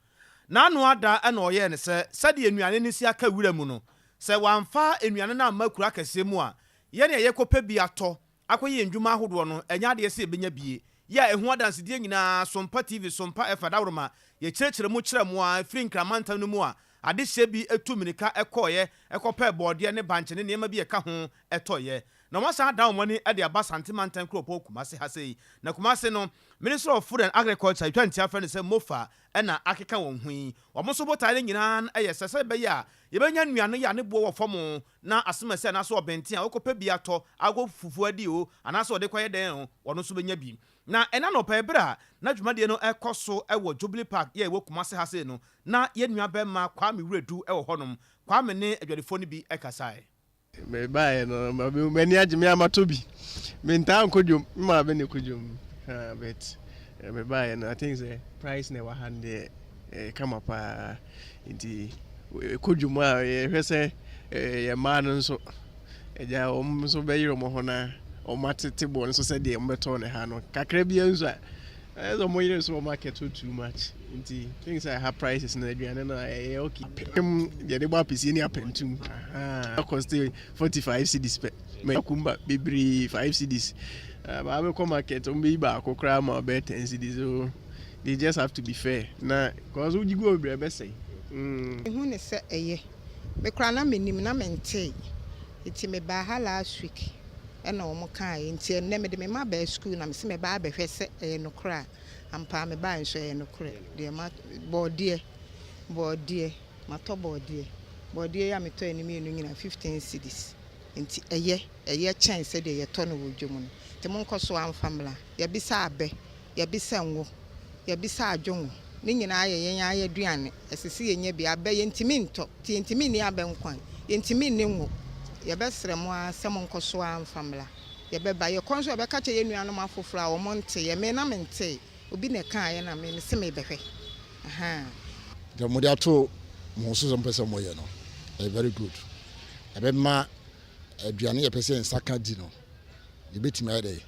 N'ano ada na ɔyɛɛ no sɛ, sɛdeɛ nnuane no si aka wira mu no, sɛ wɔamfa nnuane no amma kuro akɛseɛ mu a, yɛn a yɛkɔpɛ bi atɔ akɔyɛ yɛn nnwuma ahodoɔ no, ɛnyɛ adeɛ sɛ yɛbɛnya bie. Yɛ a ɛho adansedie nyinaa, Sompa TV, Sompa Ɛfa Dawuroma, yɛkyerɛkyerɛ mu kyerɛ mo ara, ɛfiri Nkran mantam no mu a adehyeɛ bi tu mmirika kɔeɛ kɔpɛɛ bɔɔdeɛ ne bankye ne nneɛma bi a ɛka ho tɔeɛ. Na wɔasan adan wɔn ani de aba Asante mantam kuropɔn Kumasi ha sei. Na Kumasi no, Ministry of Food and Agriculture, yɛtwa ntia frɛ no sɛ MOFA, na akeka wɔn ho yi. Wɔn nso botae no nyinaa yɛ sɛ sɛ ɛbɛyɛ a yɛbɛnya nnuane yi a ne boɔ wɔ fam na asomasi anaasɛ ɔbɛnten a ɔkɔpɛ bi atɔ akɔ fufuo adi o anaasɛ ɔde kɔyɛ dɛn o, ɔno nso bɛnya bi. Na ɛnnɛ anɔpa yi berɛ a na dwumadie no rekɔ so wɔ Jubilee Park yi a ɛwɔ Kumasi ha sei no, na yɛn nua barima Kwame Wiredu wɔ hɔnom. Kwame ne adwadifoɔ no bi kasae. Mebaeɛ no m'ani agye me a matɔ bi. Mentaa nkɔ dwom, me maame na ɛkɔ dwom. But mebaeɛ no I think sɛ price na ɛwɔ ha no deɛ ɛyɛ kama paa. Nti ɛkɔ dwom a yɛhwɛ sɛ yɛ mmaa no nso agya wɔn nso bɛyere wɔn ho na wɔn atete boɔ no so sɛdeɛ wɔbɛtɔn no ha no. Kakra bi nso a ɛyɛ sɛ wɔn yere nso wɔn akɛto too much. Nti think sɛ ha prices no aduane no ɛyɛ okay. Apem deɛ de bɔ apesie ne apɛntum ahaa cost 45 cedis pɛ. Ma kumba bebree 5 cedis. Baa bɛkɔ market wɔn bɛyi baako koraa ma ɔbɛyɛ 10 cedis so they just have to be fair na cause wogye gu hɔ bebree ɛbɛsɛe. Mehu no sɛ ɛyɛ. Me koraa na mennim, na mentee. Nti mebaa ha last week ɛna wɔn kaeɛ. Nti ɛnnɛ mede me mma baa sukuu na mese mɛba abɛhwɛ sɛ ɛyɛ nokorɛ a. Ampa ara mebaeɛ nso ɛyɛ nokorɛ. Deɛ ma, bɔɔdeɛ, bɔɔdeɛ, matɔ bɔɔdeɛ. Bɔɔdeɛ yi a metɔeɛ no mmienu nyinaa 15 cedis. Nti ɛyɛ, ɛyɛ kyɛn sɛdeɛ yɛtɔ no wɔ dwam no. Nti monkɔ so ara mfa mmra. Yɛabisa abɛ, yɛabisa ngo, yɛabisa adwongo. Ne nyinaa yɛ yɛn ara yɛn aduane. Ɛsɛ sɛ yɛnya bi. Abɛ, yɛntumi ntɔ, nti yɛntumi nni abɛ nkwan. Yɛntumi nni ngo. Yɛbɛsrɛ mo ara sɛ monkɔ so ara mfa mmra. Yɛbɛba. Yɛkɔ nso a, yɛbɛka akyerɛ yɛn nuanom afoforo a wɔnteeɛ. Me, na mentee. Obi na ɛkaeɛ na me, mese merebɛhwɛ. Ahaa. Deɛ mode ato mo ho so sɛ mopɛ sɛ moyɛ no, ɛyɛ very good. Ɛbɛma aduane yɛpɛ sɛ yɛn nsa ka di no, yɛbɛtumi ayɛ dɛ,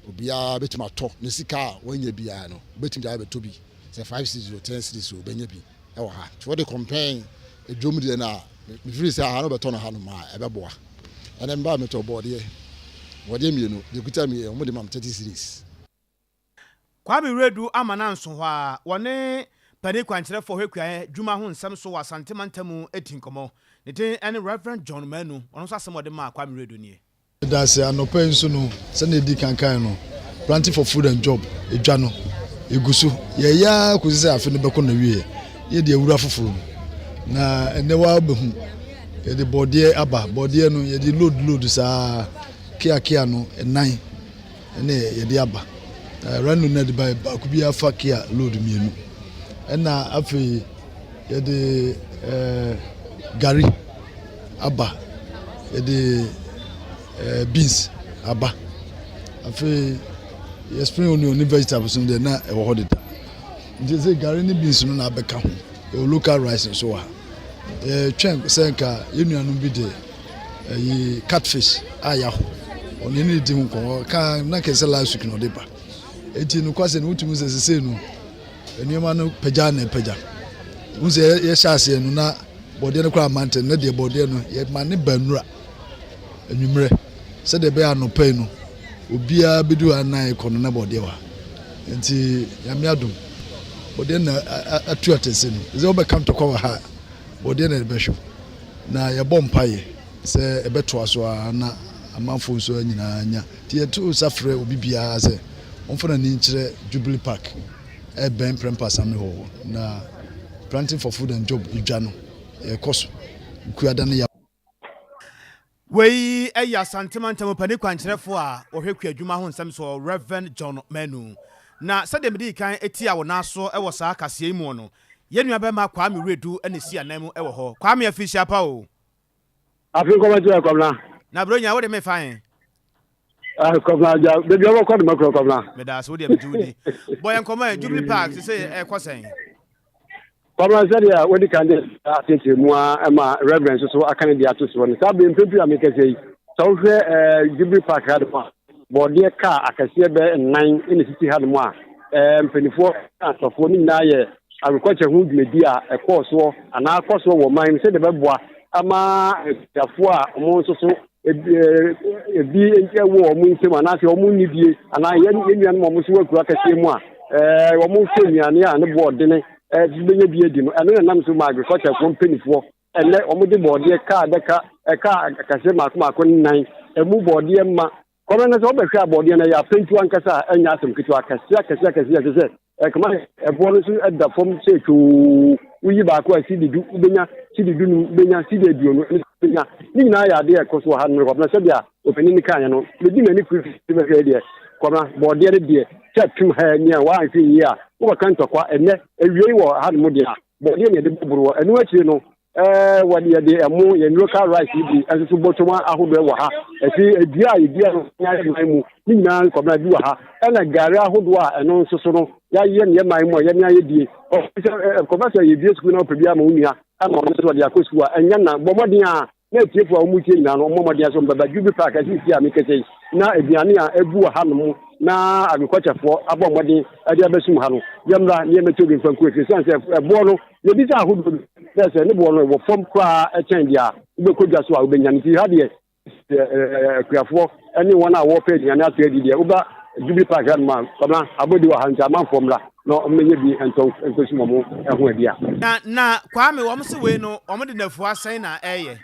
obiara bɛtumi atɔ ne sika a wanya biara no, wobɛtumi de abɛtɔ bi, sɛ five cedis o, ten cedis o, wobɛnya bi wɔ ha. Nti wode compare dwom deɛ no a, mefiri sɛ aha no wobɛtɔ no hanom a, ɛbɛboa. Ɛnɛ mebaa metɔɔ bɔɔdeɛ, bɔɔdeɛ mmienu, deɛ ɛkuta mmienu, wɔde ma me 30 cedis. Kwame Wiredu ama no anso hɔ ara, wɔne panin kwankyerɛfoɔ hwɛ kuayɛ dwuma ho nsɛm so wɔ Asante mantam mu di nkɔmmɔ. Ne din ne Rev. John Manu, ɔno nso asɛm a ɔde maa Kwame Wiredu nie. Medase, anɔpa yi nso no sɛnea yɛdii kan kae no, Planting for Food and Job edwa no, egu so. Yɛyɛ ara kosi sɛ afe no bɛkɔ n'awieɛ na yɛde awura foforo mu. Na ɛnɛ waa bɛhu yɛde bɔdeɛ aba bɔdeɛ no yɛde load load saa kia kia no ɛnan ɛne yɛde aba rano no de ba baako bi afa kia load mmienu ɛna afei yɛde ɛɛ gari aba yɛde ɛɛ beans aba afei yɛ spring onion ne vegetables no deɛ na ɛwɔ hɔ deda nti sɛ gari ne beans no na abɛka ho yɛwɔ local rice nso wɔ ha yɛtwɛn sɛ nka yɛn nuanom bi de ɛyi catfish a yɛaho ɔne ne di ho nkɔmɔ ka na kɛsɛ last week na ɔde ba eti no kwasɛ no wotumi sɛ sese no nneɛma no pagya na pagya n sɛ yɛhyɛ aseɛ no na bɔdeɛ no koraa mante ne deɛ bɔdeɛ no yɛma ne ba nnura anwummerɛ sɛdeɛ ɛbɛyɛ anɔpa yi no obiara bɛdu ha nan kɔ no na bɔdeɛ wɔ ha nti nyame adom bɔdeɛ na atu atɛse no sɛ wobɛka ntɔkwa wɔ ha bɔdeɛ na ɛbɛhwɛ na yɛbɔ mpaeɛ sɛ ɛbɛtoa so a na amanfoɔ nso nyinaa nya nti yɛto sa frɛ obi biara sɛ ɔmfa n'ani nkyerɛ Jubilee Park ɛbɛn Prempeh Assembly Hall na Planting for Food and Job dwa no yɛkɔ so kuada no yɛ Wei ɛyɛ Asantema ntam pani kwankyerɛfoɔ a wɔhwɛ kua adwuma ho nsɛm so Reverend John Manu. Na sɛdeɛ mede kan eti a wɔn aso ɛwɔ saa kaseɛ yi mu no, yɛn nua bɛrima Kwame Redu ɛna esi anan mu ɛwɔ hɔ. Kwame, afihyia pa o. Afi nkɔmɔ kyerɛ Kɔmna. Na Buronya wode me fa yɛn. Kɔmna gya beebi a wɔkɔ de ma kura Kɔmna. Meda ase, wo deɛ megye wo di. Bɔ yɛn nkɔmɔ ɛ, Jubilee Park sɛ ɛkɔ sɛn? Kɔmna, sɛdeɛ wodi kan de akyerɛkyerɛ mu a ma Reverend nso so aka ne deɛ ato soɔ no, saa bere mpempem a mekasa yi, sɛ wohwɛ Jubilee Park ha nom a, bɔɔdeɛ kaa akɛseɛ bɛɛ nnan na esisi ha nom a mpanimfoɔ asɔfoɔ no nyinaa yɛ agriculture ho dwumadi a ɛkɔɔ soɔ anaa akɔ soɔ wɔ ɔman mu sɛdeɛ ɛbɛboa ama akuafoɔ a wɔn nso so ebi wɔ wɔn nsam anaasɛ wɔn nni bie anaa yɛn nuanom a wɔn nso wɔ akuro akɛseɛ mu a wɔn nso nnuane a ne boɔ ɔdene bɛnya bi adi no. Ɛno na nam so ma agriculture foɔ mpanimfoɔ ɛnɛ wɔn de bɔɔdeɛ kaa bɛka kaa akɛseɛ mako mako nnan ɛmu bɔɔdeɛ ma kɔmɛ no sɛ wɔbɛhwɛ a bɔɔdeɛ no ɛyɛ apɛntu ankasa a ɛnyɛ asɛm ketewa akɛseɛ akɛseɛ akɛseɛ ɛsɛ sɛ ɛkama ɛboɔ no nso ɛda fam sɛ twoo woyi baako a sidi 10 wobɛnya sidi 15 wobɛnya sidi 20 ɛno wobɛnya. Ne nyinaa yɛ adeɛ a ɛkɔ so wɔ ha no kɔmɛ sɛdeɛ ɔpanin no kaeɛ no medi m'ani kuru bɛhwɛ deɛ kɔmɛ bɔɔdeɛ no deɛ sɛ pem ha ni a woanhwɛ yie a wobɛka ntɔkwa ɛnɛ awiei wɔ ha no mu deɛ a bɔɔdeɛ ne yɛde bɔboro ɛno akyire no wɔde yɛde ɛmo yɛn local rice yi bi nso so bɔtɔm ahodoɔ wɔ ha ɛfi edua a yɛdua no yɛayɛ man mu ne nyinaa nkɔmna bi wɔ ha ɛna gari ahodoɔ a ɛno nso so no yɛayɛ ne yɛ man mu a yɛne ayɛ die ɔsɛ nkɔmna sɛ yɛdua sukuu na ɔpɛ bi ama wo nua ama ɔno nso ɔde akɔ sukuu a ɛnyɛ na bɔ mmɔden a na atiefo a wɔn tie nyinaa no wɔn mmɔden aso mbɛba Jubilee Park ɛsi si a mekɛsɛ yi na aduane a ebu wɔ ha nom na agriculturefoɔ abɔ mmɔden ɛde abɛsum ha no yɛmmra ne yɛmɛtɔ bi mfa nkuo efie siane sɛ ɛboɔ no yɛbisa ahodoɔ bi sɛ sɛ ne boɔ no ɛwɔ fam koraa ɛkyɛn deɛ a wobɛkɔ dwa so a wobɛnya no. Nti ha deɛ akuafoɔ ne wɔn a wɔpɛ aduane ato adi deɛ woba Jubilee Park ha nom a kɔmna abɔdi wɔ ha nti amanfoɔ mmra na ɔmmɛnyɛ bi ntɔ nkɔsum wɔn ho adi a. Na Kwame, wɔn se wei no wɔn de nafua sɛn na ɛyɛ?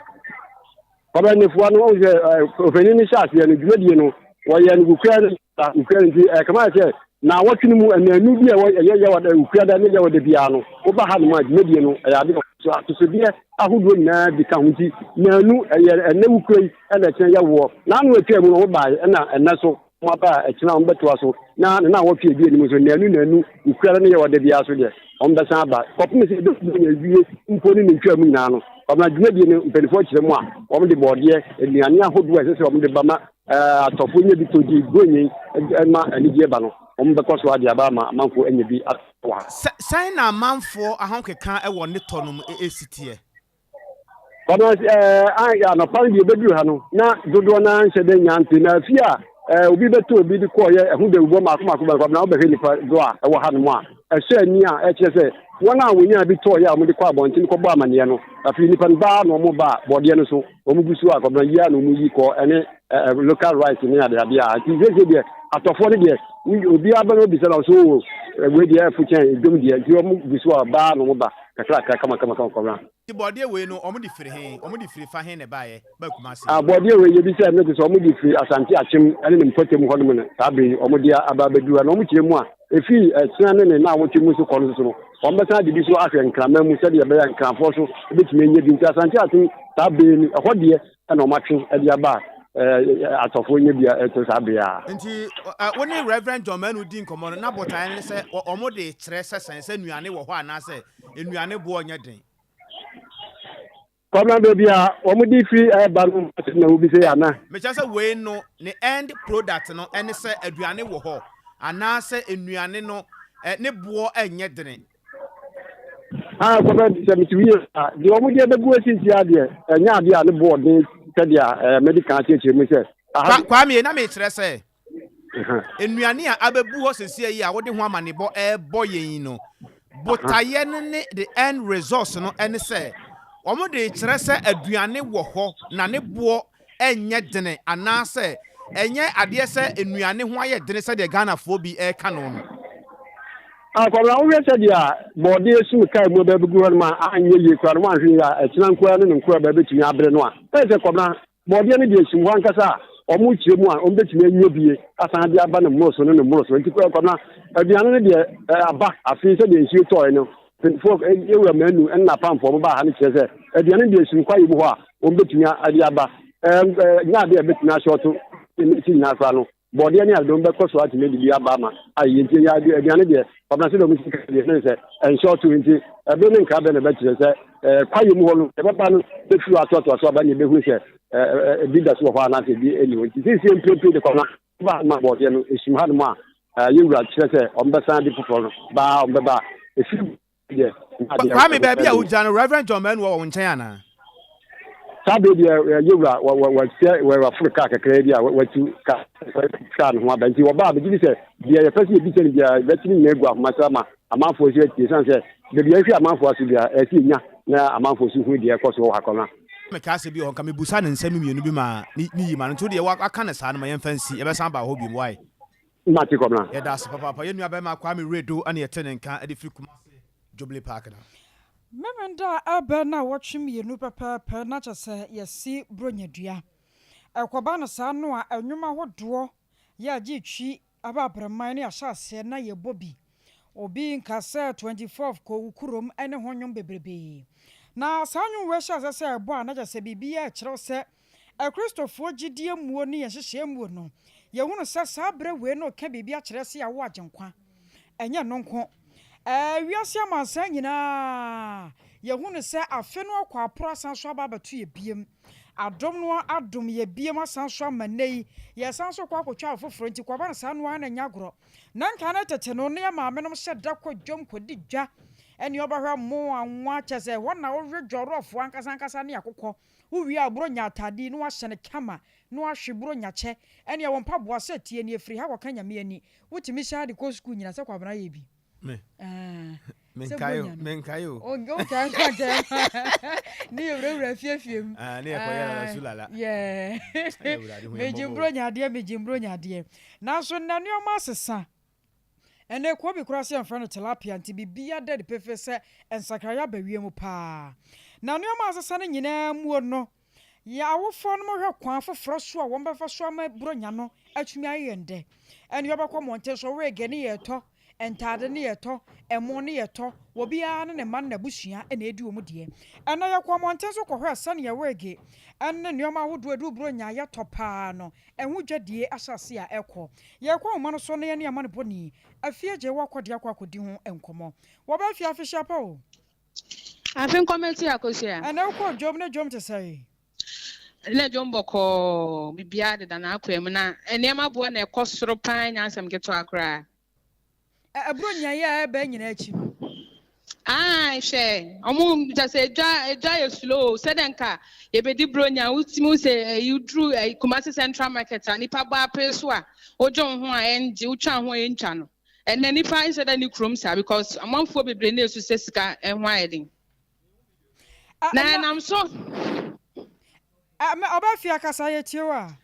Kɔmna, nafua no wɔn sɛ ɔpanin no hyɛ aseɛ no dwumadie no wɔyɛ no kukua no kukua no nti ɛkama sɛ na wɔtwe no mu ɛnanu bi a ɛyɛ yɛ wɔ kukua da ne yɛ wɔ da biara no woba ha nom a dwumadie no ɛyɛ ade so atosodeɛ ahodoɔ nyinaa bi ka ho nti nanu ɛyɛ ɛnɛ wukura yi ɛna ɛkyɛn yɛ woɔ n'ano atwa mu no wobaeɛ ɛna ɛnɛ so wɔn aba a ɛkyena wɔn bɛtoa so na ne na wɔtwe ebi anim nso nanu nanu wukura ne yɛ wɔ da biara so deɛ wɔn bɛsan aba kɔpem sɛ ebi na ewie mpo ne ne ntwa mu nyinaa no ɔmena dwumadie no mpanimfoɔ kyerɛ mu a wɔn de bɔɔdeɛ nnuane ahodoɔ a ɛsɛ sɛ wɔn de ba ma atɔfoɔ nya bi tɔ di buronyi ma anigyeɛ ba no wɔn bɛkɔ so ade aba ama amanfoɔ anya bi atɔ wɔ ha. Sɛn na amanfoɔ ahokeka wɔ ne tɔ no mu si teɛ? Kɔmɛ ɛɛ anɔpa no deɛ ebeduru ha no na dodoɔ naa nhyɛ dɛ nya nte na afie a obi bɛtɔ obi de kɔɔyɛ ɛho dawubɔ mako mako bɛn kɔmɛ na wobɛhwɛ nipa do a ɛwɔ ha nom a ɛhyɛ ani a ɛkyerɛ sɛ wɔn a wɔnya bi tɔɔyɛ a wɔde kɔ abɔnten kɔbɔ amaneɛ no afei nipa no baa na wɔn ba bɔdeɛ no so wɔn gu so a kɔmɛ yi a na wɔn yi kɔ ɛne local rice ne adeade a nti sese deɛ Atɔfoɔ no deɛ, obiara ba na ɔbisa na ɔsɛ oo, wei deɛ ɛfo kyɛn dwom deɛ, nti wɔn gu so a baa na wɔn ba kakrakra kama kama kama kɔmra. Nti bɔɔdeɛ wei no wɔn de firi he? Wɔn de firi fa he na ɛbaeɛ baa Kumasi? Ah, bɔɔdeɛ wei yɛbisa no te sɛ wɔn de firi Asante Akyem ne ne mpɔtam hɔ nom na saa bere yi wɔn de aba abɛduru ha. Na wɔn kyerɛ mu a, ɛfiri ɛkyena ne ne naawɔtwe mu so kɔ no so no, wɔn bɛsan de bi so ahwɛ Nkraman mu sɛdeɛ ɛbɛyɛ a Nkranfoɔ so bɛtumi anya bi. Nti Asante Akyem saa bere yi no, ɛhɔ deɛ na wɔatwe de aba a atɔfoɔ nya bi a ɛto saa bere a. Nti wo ne Rev. John Manu di nkɔmmɔ no, na botaeɛ no ne sɛ wɔde rekyerɛ sɛ sɛn, sɛ nnuane wɔ hɔ anaasɛ nnuane boɔ nyɛ den? Kwabena, baabi a wɔde firi reba no asɛm na wobisa yi ana? Mekyerɛ sɛ wei no ne end product no ne sɛ aduane wɔ hɔ anaasɛ nnuane no ne boɔ nyɛ dene? Ah, kɔbɛ sɛ mete wie a, deɛ wɔn deɛ bɛgu asiesie adeɛ, ɛnyɛ adeɛ a ne boɔ den sɛdeɛ ɛɛ mɛdi kan akyerɛkyerɛ mu sɛ. Kwa, Kwame, na mekyerɛ sɛ nnuane a abɛbu hɔ sesie yi a wode ho amanebɔ ɛrebɔ yɛn yi no, botaeɛ no ne the end resource no ɛne sɛ wɔn de kyerɛ sɛ aduane wɔ hɔ na ne boɔ ɛnyɛ dene anaasɛ ɛnyɛ adeɛ sɛ nnuane ho ayɛ dene sɛdeɛ Ghanafoɔ bi reka no no. Ah, Kwabena, wohwɛ sɛdeɛ bɔɔdeɛ sum kaa mu bɛbɛgu hɔ nom a anyɛ yie koraa no, woanhwɛ yie a ɛkyena nkoa ne ne nkoa bɛbɛtumi abere no a, ɛyɛ sɛ Kwabena, bɔɔdeɛ no deɛ sum hɔ ankasa a wɔkyerɛ mu a wɔbɛtumi anya bie asan de aba no mmoroso ne ne mmoroso. Nti Kwabena, aduane no deɛ aba afei sɛdeɛ nsuo tɔɔe no, Mpanyinfoɔ, Yewura Manu ne n'apamfoɔ wɔn baa ha no kyerɛ sɛ aduane deɛ sum kwaeɛ mu hɔ a wɔn bɛtumi de aba. Ɛnyɛ adeɛ a ɛbɛtumi ahyɔɔto ne ti nyinaa koraa no, bɔɔdeɛ ne adeɛ bɛkɔ so atumi de bi aba ama ayɛ nti ɛyɛ aduane deɛ Kwabena sɛdeɛ wɔn si ka deɛ ne sɛ ɛnhyɔɔto nti ɛbere ne nkra bɛ na ɛbɛkyerɛ sɛ kwaeɛ mu hɔ no ɛbɛba no bɛfiri hɔ atoatoa so aba ne ɛbɛhunu sɛ ebi da so wɔ hɔ anaasɛ ebi ɛni hɔ nti seesie mprempren de Kwabena Ba ma bɔɔdeɛ no esum hanom a yɛn wura kyerɛ sɛ wɔbɛsan de foforɔ no baa wɔbɛba a ɛfiri deɛ Kwame baabi a wogyina no Reverend John Manu wɔ wo nkyɛn anaa? Saa bere deɛ yɛn wura wɔsɛ wɔaforo kaa kakraa bi a watu kaa kaa ne ho aba nti wɔbaa bɛgye di sɛ deɛ yɛpɛ sɛ yɛbisa no biara yɛbɛte ne nyinaa agu ahoma so ama amanfoɔ nso atie ɛsiane sɛ baabi a yɛhwɛ amanfoɔ aso biara ɛsɛ yɛnya na amanfoɔ nso hu deɛ ɛkɔ so wɔ ha kɔma. Mekaa sɛ bi wɔ hɔ nka mebusa no nsɛm mmienu bi ma ne yi ma no nti wo deɛ waka no saa no ma yɛmfa nsi yɛbɛsan aba hɔ biom wai. Mate Kɔbena. Yɛda ase papaapa yɛn nua bɛrima Kwame Redo ɛna yɛte ne nka de firi Kumasi Jubilee Park no. Memenda a ɛbɛ naawɔtwe mmienu pɛpɛɛpɛ na kyɛ sɛ yɛasi Buronya dua. Ɛkɔba no saa no a nnwom ahodoɔ yɛ agye twi Aba abraman no yɛahyɛ aseɛ na yɛbɔ bi. Obi nka sɛ 24th kɔ wo kurom ne ho nnwom bebrebee. Na saa nnwom wei hyɛ aseɛ sɛ ɛbɔ a na kyerɛ sɛ biribiara kyerɛ wo sɛ Akristofoɔ gyidie muo ne yɛn nhyehyɛɛ muo no, yɛhunu sɛ saa berɛ wei no reka biribi akyerɛ sɛ yɛawo Agyenkwa. Ɛnyɛ ɛno nko. Ɛɛ wiase amansan nyinaa yɛhunu sɛ afe no akɔ aporo asan so aba abɛto yɛ biem. Adom no adom yɛ biom asan so ama nnɛ yi yɛsan so kɔ akɔtwa afoforɔ nti kɔba no saa no ara na ɛnyɛ agorɔ. Na nka ne tete no na yɛ maamenom hyɛ da kɔ dwam kɔdi dwa ɛne ɔbɛhwɛ mo anwa kyɛ sɛ ɛhɔ na wowe dwɔrɔfoɔ ankasa ankasa ne akokɔ wowie a Buronya ataade yi na wahyɛ no kama na wahwe Buronya kyɛ ɛne ɛwɔ mpaboa sɛ tie ne ɛfiri ha kɔka Nyame ani wotumi hyɛ ha de kɔ sukuu nyina sɛ Kwabena yɛ bi. Me. Menkae o, menkae o. Wonkae nso anka ɛma ne yɛ wurawura fiefie mu. Ah, ne yɛ kɔyɛ lala su lala. Yeah. Megye mburo nya adeɛ, megye mburo nya adeɛ. Nanso nnɛ nneɛma asesa. Ɛnɛ kuo bi koraa sɛ yɛmfrɛ no tilapia nti biribiara da adi pefee sɛ nsakraeɛ aba wiem paa. Na nneɛma asesa no nyinaa muo no, Yɛn awofoɔ nom hwɛ kwan foforɔ so a wɔn bɛfa so ama Buronya no atumi ayɛ yɛn dɛ. Ɛne yɛbɛkɔ mmɔnten so, wig ne yɛtɔ, ntaade ne yɛtɔ, ɛmo ne yɛtɔ, obiara ne ne mma ne n'abusua na ɛdi wɔn deɛ. Ɛnnɛ yɛkɔ mmɔnten so kɔhwɛ sɛdeɛ wig ne nneɛma ahodoɔ a ɛdu Buronya a yɛtɔ paa no, ɛho dwadie ahyɛ aseɛ a ɛkɔ. Yɛkɔ nwoma no so na yɛne amanebɔni Afie Gyewɔ Kɔdeɛ akɔ akɔdi ho nkɔmmɔ. Wɔba afie afehyia pa o! Afe nkɔmɛti Akosua. Ɛnɛ wokɔɔ dwom ne dwom te sɛn? Ɛnɛ dwom bɔkɔɔ, biribiara deda n'akwan mu na nneɛma boɔ na ɛkɔ soro paa nyɛ asɛm ketewa koraa. Ɛ ɛboro nea yɛ a ɛbaa nyinaa akyi no. Ae hwɛ ɔmo kyɛ sɛ edwa edwa yɛ slow sɛdeɛ nka yɛbɛdi bronya wotumi hu sɛ ɛyi woduru ɛyi Kumasi Central Market a nipa bɔ apee so a wodwo wo ho a ɛngye wotwa wo ho a ɛntwa no. Ɛnɛ nipa nhyɛ da nni kurom saa because amanfoɔ bebree na esu sɛ sika ho ayɛ den. Na ɛnam so. Ɔbaa fie akasa yɛ tie wo a.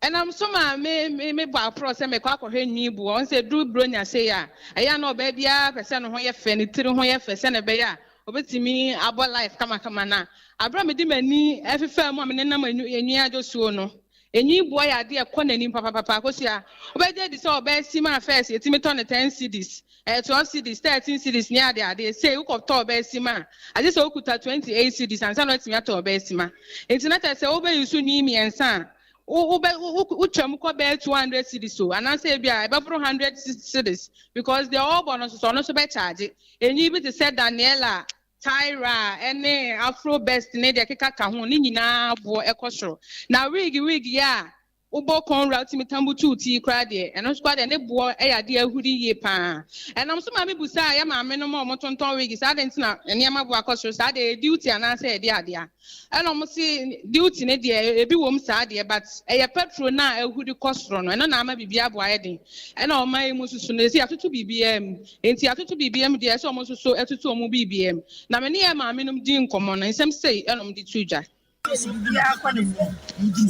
Ɛnam so ma me me mebɔ aporɔ sɛ mekɔ akɔhwɛ nwi boɔ. Ɔn sɛ ɛduru Buronya sei a, ɛyɛ a na ɔbaa biara pɛ sɛ ne ho yɛ fɛ, ne tiri ho yɛ fɛ sɛdeɛ ɛbɛyɛ a ɔbɛtumi abɔ life kamakama. Na aberɛ a mede m'ani fefaa mu a menenam enwi adwosuo no, enwi boɔ yɛ adeɛ a ɛkɔ n'anim papapapa. Akosua, wobɛgye adi sɛ ɔbaa sim a first yɛtumi tɔ no ten cedis, ɛɛ 12 cedis, 13 cedis ne adeade. Sei wokɔtɔ ɔbaa sim a, agye sɛ wokuta 28 cedis ansa na woatumi atɔ ɔbaa sim a. Enti na kyerɛ sɛ wobɛ use nwi mmiɛnsa a, wo wobɛ wo wotwa mu kɔ bɛyɛ 200 cedis o, anaasɛ ebi a ɛbɛboro 100 cedis because deɛ ɔrebɔ no nso so ɔno nso bɛkyagye. Enwi bi te sɛ Daniela, Tyra ne Afro Best ne deɛ ɛkeka ka ho ne nyinaa boɔ ɛkɔ soro. Na wig wig yi a wobɔ kɔn wura wotumi tan butu wo ti yi koraa deɛ, ɛno nso koraa deɛ ne boɔ yɛ adeɛ a ahuri yie pa ara. Ɛnam so ma mebusaa yɛ maamenom a wɔtontɔn wig sɛ adɛn nti na nneɛma boɔ akɔ soro saa deɛ, ɛyɛ duty anaasɛ ɛyɛ deɛ adeɛ a? Ɛna wɔn se duty no deɛ ebi wɔ mu saa deɛ but ɛyɛ petrol no a ahuri kɔ soro no ɛno na ama biribiara bo ayɛ den. Ɛna ɔman yi mu nso so no yɛse yɛatoto biribiara mu enti yɛatoto biribiara mu deɛ ɛsɛ wɔn nso so ɛtoto wɔn biribiara mu. Na me ne yɛn maamenom dii nkɔmmɔ no nsɛm sei ɛna wɔn de too dwa. Biribiara kɔ n'anim.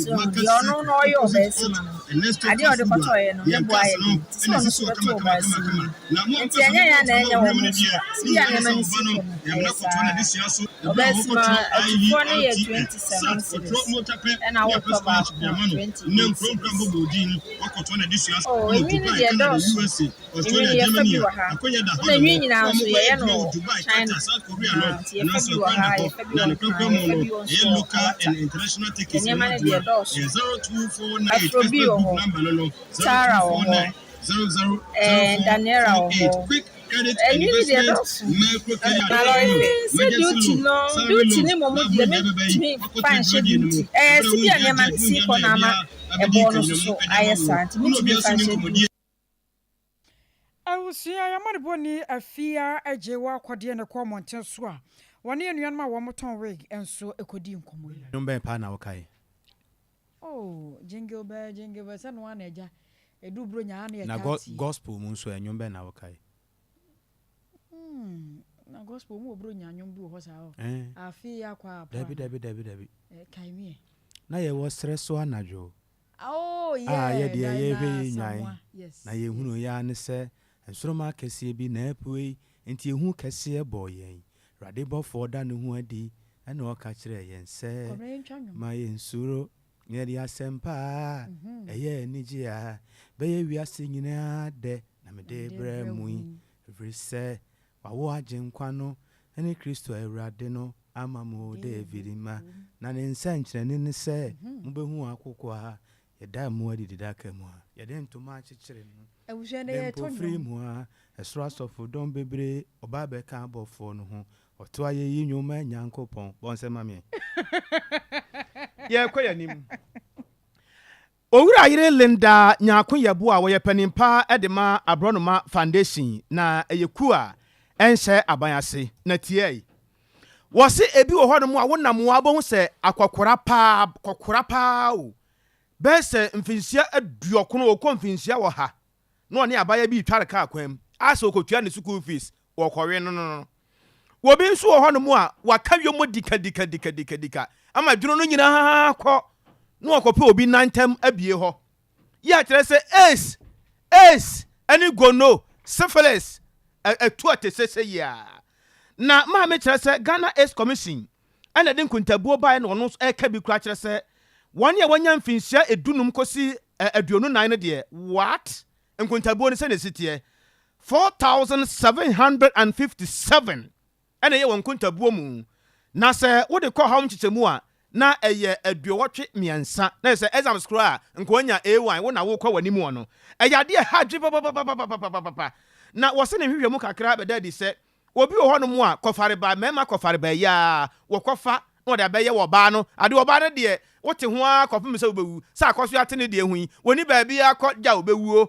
So deɛ ɔno na ɔyɛ ɔbaasima no, adeɛ a ɔde kɔtɔeɛ no, ne bo ayɛ den te sɛ ɔno nso bɛtɔ ɔbaasima yi. Nti ɛnyɛ yɛn a na ɛnyɛ wɔn nso da. Sɛdeɛ nneɛma no si kɔ no, ɛyɛ saa ara. Ɔbaasima atufoɔ no yɛ 27 cedis, ɛna wotɔ baako a 28 cedis. Oh, enwi no deɛ ɛdɔɔso. Enwi no yɛfa bi wɔ ha. Ɛna enwi nyinaa nso yɛyɛ no wɔ China. Ahaa, nti yɛfa bi wɔ ha, yɛfa bi wɔ Nkran, yɛfa bi wɔ nso wɔ Awata. Nneɛma no deɛ ɛdɔɔso. Afro bi wɔ hɔ, Tara wɔ hɔ, ɛɛ Daniela wɔ hɔ. Enwi no deɛ ɛdɔɔso. Ɛɛ sɛ duty no, duty no mmom deɛ mentumi mfa nhyɛ duty. Ɛɛ sɛdeɛ nneɛma no si kɔ no ama ɛboɔ no nso so ayɛ saa nti mentumi mfa nhyɛ duty. Abusua yi amanebɔni Afia gyee wɔ akɔdeɛ na ɛkɔɔ mmɔnten so a wɔne anuanom a wɔtɔn wig nso kɔdii nkɔmmɔ yi. Nnwom bɛn paa na wokae? Oh, jingle bell, jingle bell, sɛ noa na agya, ɛduru Buronya a na Na yɛtaa go tie. gospel mu nso ɛ, nnwom bɛn na wokae? Hmm, na gospel mu wɔ Buronya nnwom bi wɔ hɔ saa o. Eh. Afe yi akɔ a Dabi, dabi, dabi, dabi. Eh, kae me ɛ. Na yɛwɔ serɛ so anadwo. Oh A yeah, yɛ deɛ yɛrehwɛ Dinah yi nnwan, Asamoah, yes, na yɛhunuu yes. yɛ ara ne sɛ nsoromma akɛseɛ bi na apue, enti ehu kɛseɛ bɔɔ yɛn. Awurade bɔfoɔ da ne ho adi, ɛna ɔka kyerɛɛ yɛn sɛ, Kɔmena yɛntwa nnwom. Ma yɛnsuro, na yɛde asɛmpa a ɛyɛ anigye a bɛyɛ wiase nyinaa dɛ na mede Mede rebrɛ rebrɛ mo wo yi, yi. ɛfiri sɛ Wawo Agyenkwa no, ne Kristo Awurade no, ama mo, David mma. Na ne nsɛnkyerɛnne ne sɛ mobɛhu akokoaa a yɛda mmoa adididaka mu a yɛde ntoma akyekyere no, Abusua ne nnɛ yɛreto mpofiri nnwom. mu a ɛsoro asɔfodɔm bebree ɔba abɛka abɔfoɔ no ho, ɔto ayeyi nnwom ma Nyankopɔn. Bɔ nsɛm ma me. Yɛrekɔ yɛn anim. Owura yere Linda Nyarko Yeboah a wɔyɛ panin pa de ma Aborɔnoma Foundation na ɛyɛ kuo a ɛnhyɛ aban ase na tiae. Wɔse ebi wɔ hɔnom a wonam a wobɛhu sɛ akɔkora paa, kɔkora paa o, bɛyɛ sɛ mfinhyia aduɔkono, ɔkɔ mfinhyia ɔha na ɔne abaayewa bi retware kaa kwan mu a sɛ ɔkɔtua ne sukuu fees wɔkɔwe no no no. Obi nso wɔ hɔnom a waka wiem dikadikadikadikadika ama dwono no nyinaa kɔ na ɔkɔpɛ obi nan ntam abie hɔ. Yi a kyerɛ sɛ AIDS, AIDS ne gono, syphilis atu atesese yi a. Na maame kyerɛ sɛ Ghana AIDS Commission ɛna ɛde nkontabuo baeɛ na ɔno nso ɛreka bi koraa kyerɛ sɛ wɔn a wɔanya mfinhyia edunum kɔsi 24 no deɛ what? Nkontabuo no sɛdeɛ ɛsi teɛ 4,757 ɛna ɛyɛ wɔn nkontabuo mu na sɛ wode kɔ ɔhaw nkyekyɛmu a na ɛyɛ 83 na ɛsɛ exams koraa a nka wanya A1 wo na wokɔ w'anim wɔ no ɛyɛ adeɛ ɛha adwene papapapapapapa na wɔse ne nhwehwɛmu kakra bɛda adi sɛ Obi wɔ hɔnom a, kɔfareba, mmarima kɔfareba yi ara, wɔkɔfa na wɔde abɛyɛ wɔ ɔbaa no ade. Ɔbaa no deɛ, wote ho ara kɔpem sɛ wobɛwu. Sɛ akɔ so ate ne deɛ ho yi, wɔnni baabiara kɔ gya a ɔbɛwuo.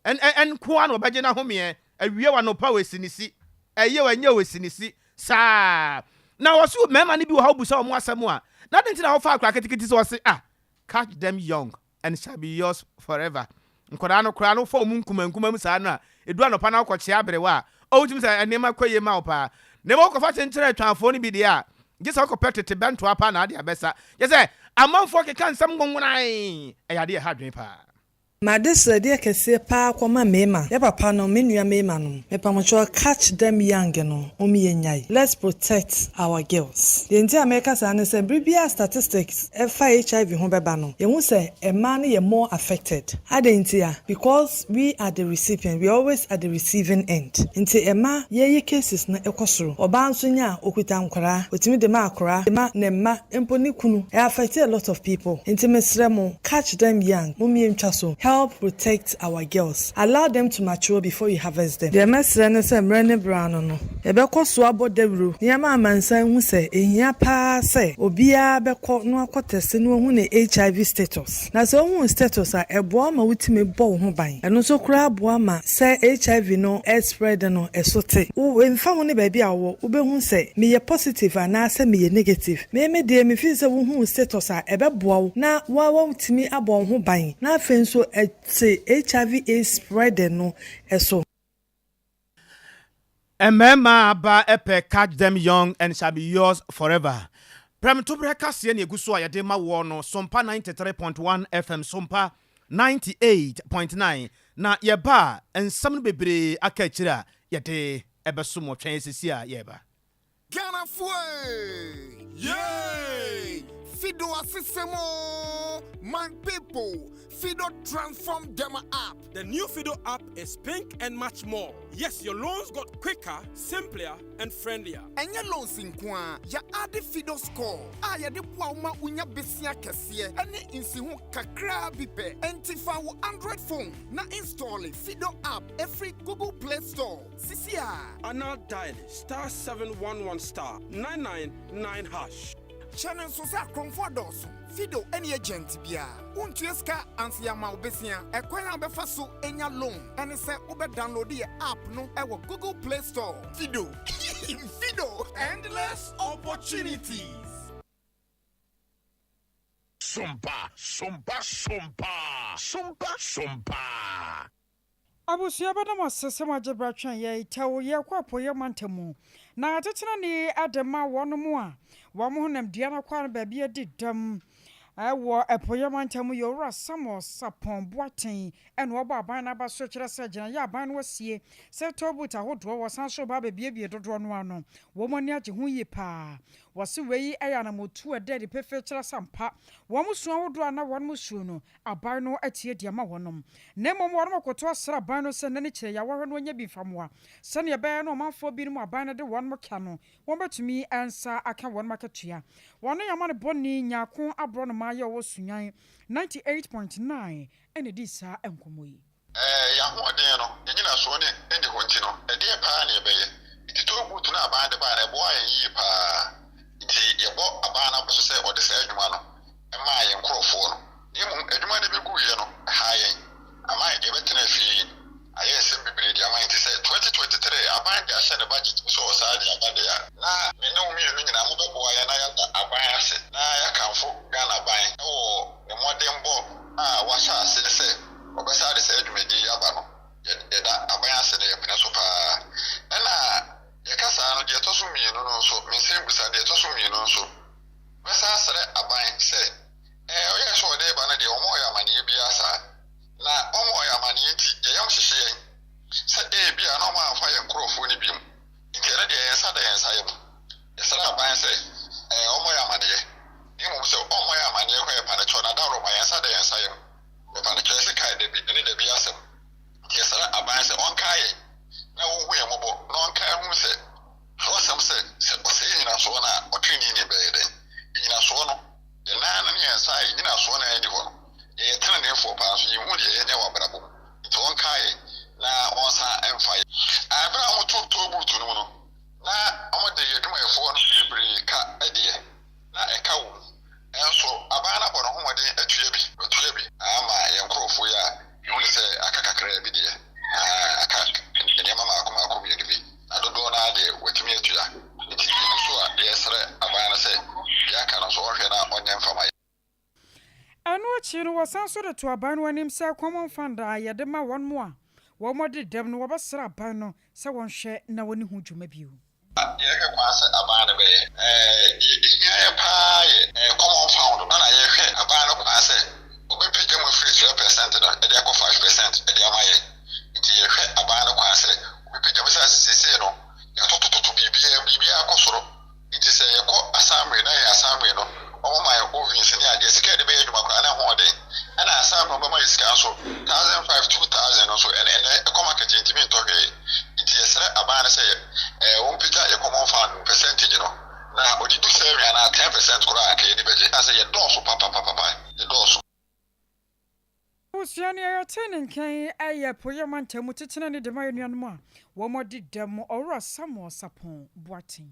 Ɛn, ɛn, nko ara na wɔbɛgye n'ahomeɛ. Awia o, anɔpa o, ɛsi ne si. Ɛyɛ o, ɛnyɛ o, ɛsi ne si. Saa. Na wɔse mmarima no bi wɔ ha wobisa wɔn asɛm a, na adɛn nti na wɔfa akwadaa ketekete sɛ wɔse, ah, catch them young. and shall be yours forever. Nkwadaa no koraa no wofa wɔn nkuma nkuma mu saa no a, ɛdu anɔpa na wokɔkyea aberewa a, oh, wotumi sɛ nneɛma kɔ yie ma wo paa. Na mmom wokɔfa kyenkyere atwafoɔ no bi deɛ a, gye sɛ wokɔpɛ tete bɛntoa paa na ade abɛsa. Kyerɛ sɛ, Amanfoɔ keka nsɛm nwonwonae. Ɛyɛ adeɛ a ɛha adwene paa. M'adesrɛdeɛ kɛseɛ paa kɔma mmarima, yɛ papa nom, me nua mmarima nom, mepamokyɛw catch them young no mom yɛ nyae, let's protect our girls. Deɛ nti a meka saa ne sɛ bere biara statistics ɛfa HIV ho bɛba no, yɛhu sɛ mmaa no yɛ more affected. Adɛn nti a? Because we are the recipient, we are always at the receiving end. Nti ɛma yɛyɛ cases no kɔ soro. Ɔbaa nso nya a, ɔkuta nkwadaa, ɔtumi de ma akwadaa, de ma ne mma, mpo ne kunu. Ɛ affect a lot of people. Nti mesrɛ mo, catch them young, mom yɛntwa so. Help protect our girls. Allow them to mature before you harvest them. Deɛ mɛsrɛ ne sɛ mmerɛ ne berɛ ano no, yɛbɛkɔ so abɔ dawuro na yɛama amansan ahu sɛ ɛhia pa ara sɛ obiara bɛkɔ na wakɔ tɛste na wahu ne HIV status. Na sɛ wohu wo status a, ɛboa wo ma wotumi bɔ wo ho ban. Ɛno nso koraa boa ma sɛ HIV no spread no, ɛso te. Wo, ɛmfa ho ne baabi a wowɔ, wobɛhu sɛ meyɛ positive anaasɛ meyɛ negative. Me me deɛ, me feel sɛ wohu wo status a, ɛbɛboa wo na wo ara woatumi abɔ wo ho ban na afei nso ɛte HIV AIDS spreading no so. Mmarima aba pɛ catch them young and shall be yours forever. Prɛmtoberɛ kaseɛ na ɛgu so a yɛde ma woɔ no, Sompa 93.1 FM, Sompa 98.9. Na yɛba a, nsɛm no bebree aka akyire a yɛde bɛsom wo. Twɛn sesie a yɛreba. Ghanafoɔ Yay! Fido asesɛm oo! My people, Fido transform dem app. The new Fido app is pink and much more. Yes, your loans got quicker, simpler, and friendlier. Ɛnyɛ loans nko ara, yɛade Fido score a yɛde boa wo ma wonya besia kɛseɛ ne nsiho kakraa bi pɛ. Enti fa wo Android phone na install Fido app ɛfiri Google Play Store sisi a. Anaa dial star 711 star 999 hash. Hyɛ no nso sɛ akorɔmfoɔ adɔɔso. Fido ne agent biara. Wontua sika ansa yɛama wo besia. Ɛkwan a wobɛfa so anya loan ne sɛ wobɛ download yɛ app no wɔ Google Play Store. Fido. Fido. Endless opportunities. Sompa, sompa, sompa, sompa, sompa. Abusua bɛda mo ase sɛ moagye berɛ atwɛn yɛn. Tɛw, yɛrekɔ Apueeɛ Mantam mu, na atetena ni de ma wɔnom a wɔn honamdua no akwaa no baabi adi dɛm wɔ Apueeɛ Mantam mu yɛ Owura Samuel Sarpong Boateng na ɔbɔ aban no aba so kyerɛ sɛ gyinaeɛ a aban no asie sɛ toll booth ahodoɔ wɔsan so reba abɛbuebue dodoɔ no ano. Wɔn ani agye ho yie pa ara. Wɔse wei yɛ anammɔtuo a ɛda adi pefee kyerɛ sɛ ampa wɔn su ahodoɔ a na wɔnom su no aban no atie de ama wɔnom, na mmom wɔnom koto asrɛ aban no sɛ nna ne kyerɛ yawɔhwɛ no ɔnyɛ bi mfa mmoa, sɛdeɛ ɛbɛyɛ na ɔmanfoɔ binom a aban no de wɔnom ka no wɔn bɛtumi nsa aka wɔnom akatua. Wɔne amanebɔni Nyarko Aborɔnoma yɛ ɔwɔ Sunyani 98.9 na ɛdii saa nkɔmmɔ yi. Yɛn ahoɔden no, yɛn nnyinasoɔ no nni hɔ nti no, ɛdeɛn paa na yɛbɛyɛ? Nti toll booth no a aban de baeɛ no, ɛboaa yɛn yie paa. Nti yɛbɔ aban no aba so sɛ ɔde saa adwuma no maa yɛn nkorɔfoɔ no. Na mmom adwuma no bɛguiɛ no, ɛhaa yɛn. Ama yɛbɛtenaa fie, ayɛ nsɛm bebree de ama yɛn. Nti sɛ 2023 aban de ahyɛ ne budget mu sɛ ɔsaa de aba deɛ a, na me ne wo mmienu nyinaa mobɛboa yɛn na yɛada aban ase na yɛakamfo Ghana aban wɔ ne mmɔdenbɔ a wahyɛ aseɛ sɛ ɔbɛsan de saa dwumadie yi aba no, yɛda aban ase na yɛpene so pa ara. Ɛna yɛka saa no, deɛ ɛtɔ so mmienu no nso, me nsɛmbusa, deɛ ɛtɔ so mmienu nso, mɛsan asrɛ aban sɛ, ɛɛ, ɔyɛɛ sɛ ɔde reba no deɛ, wɔmmɔɔ yɛn amaneɛ biara saa. Na wɔmmɔɔ yɛn amaneɛ nti, yɛn yam hyehye yɛn sɛ ebia na wɔamfa yɛn nkorɔfoɔ no biom. Nti ɛno deɛ, yɛn nsa da yɛn nsa yam. Yɛsrɛ aban sɛ, ɛɛ, ɔmmɔ yɛn amaneɛ. Na mmom sɛ ɔmmɔ yɛn amaneɛ koraa a, yɛpa no kyɛw, na dawuroma, yɛn nsa da yɛn nsa yam. Yɛfa no kyerɛ sɛ kae dabi ne dabi asɛm. Nti yɛsrɛ aban sɛ ɔnkae yɛn na ɔnhu yɛn mmɔbɔ na ɔnkae nhu sɛ twerɛsɛm sɛ, sɛ ɔsɛe nnyinasoɔ no a, ɔtreneeni bɛyɛ dɛn? Nnyinasoɔ no, yɛn nan no ne yɛn nsa a yɛn nnyinasoɔ no a ɛnni hɔ no, yɛyɛ teneneefoɔ paa nso yɛnhu deɛ yɛnyɛ wɔ abrabɔ mu. Nti ɔnkae yɛn na ɔnsan mfa yɛn. Ɛberɛ a wɔto toll booth no mu no, na wɔde yɛn adwumayɛfoɔ no bebree ka deɛ. na ɛka wom. Nanso aban no abɔ ne ho mmɔden atua bi, watua bi ama yɛn nkurɔfoɔ yi a mehu no sɛ aka kakraa bi deɛ, aka nneɛma mmaako mmaako mmienu bi, na dodoɔ no ara deɛ watumi atua. Nti yɛgu so a yɛresrɛ aban no sɛ deɛ aka no nso ɔnhwɛ na ɔnyɛ mfa ma yɛn. Ɛno akyi no, wɔsan nso de too aban no anim sɛ Common Fund a yɛde ma wɔn a wɔadi dɛm no, wɔbɛsrɛ aban no sɛ wɔnhwɛ na wɔnni ho dwuma bio. Yɛhwɛ kwan sɛ aban no bɛyɛ. Deɛ ɛhia yɛ paa yɛ common fund no na yɛhwɛ. primary no, wɔma yɛn ovens ne adeɛ, sika a yɛde bɛyɛ adwuma koraa na ɛho ɔden. Ɛna ansa na wɔbɛma yɛn sika nso, 1005, 2000 no nso, ɛnɛ ɛnɛ ɛkɔ market yɛntumi ntɔ hwee. Nti yɛsrɛ aban no sɛ ɛɛ wɔmpagya yɛn common fund no percentage no, na ɔde du seven anaa 10% koraa a, anka yɛn ani bɛgye. Ɛsiane sɛ yɛdɔɔso papapapapa, yɛdɔɔso. Abusua nea yɛtee ne nka yi yɛ Apueeɛ Mantam mu titenani de ma yɛn nuanom a wɔadi dɛm, Owura Samuel Sarpong Boateng.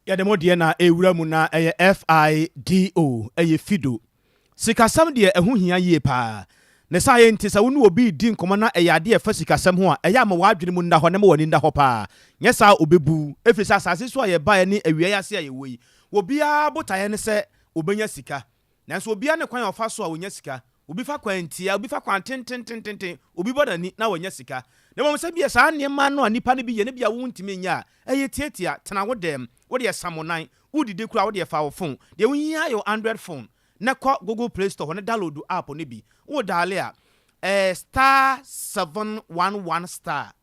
Yɛde mo deɛ na ɛrewura mu na ɛyɛ FIDO, ɛyɛ Fido. Sikasɛm deɛ ɛho hia yie paa. Ne saa yɛ nti sɛ wo ne obi redi nkɔmmɔ na ɛyɛ adeɛ a ɛfa sikasɛm ho a, ɛyɛ a ma w'adwene mu nna hɔ na ma w'ani nna hɔ paa. Nyɛ saa a ɔbɛbu wo. Ɛfiri sɛ asase so a yɛbaeɛ ne awia yi ase a yɛwɔ yi, obiara botaeɛ ne sɛ ɔbɛnya sika. Nanso obiara ne kwan a ɔfa so a onya sika. Obi fa kwan tiaa, obi fa kwan tententententen, obi bɔ n'ani na wanya sika. Na mmom sɛ ebia saa nneɛma no a nnipa no bi yɛ no ebia wuntumi nyɛ a, ɛyɛ tiatia. Tena wo dan mu, wo deɛ sam wo nan, wodidi koraa a wo deɛ fa wo fon. Deɛ wuhia ara yɛ wo Android fon na kɔ Google Play Store hɔ na download app no bi. Wo daale a, ɛyɛ star 711 star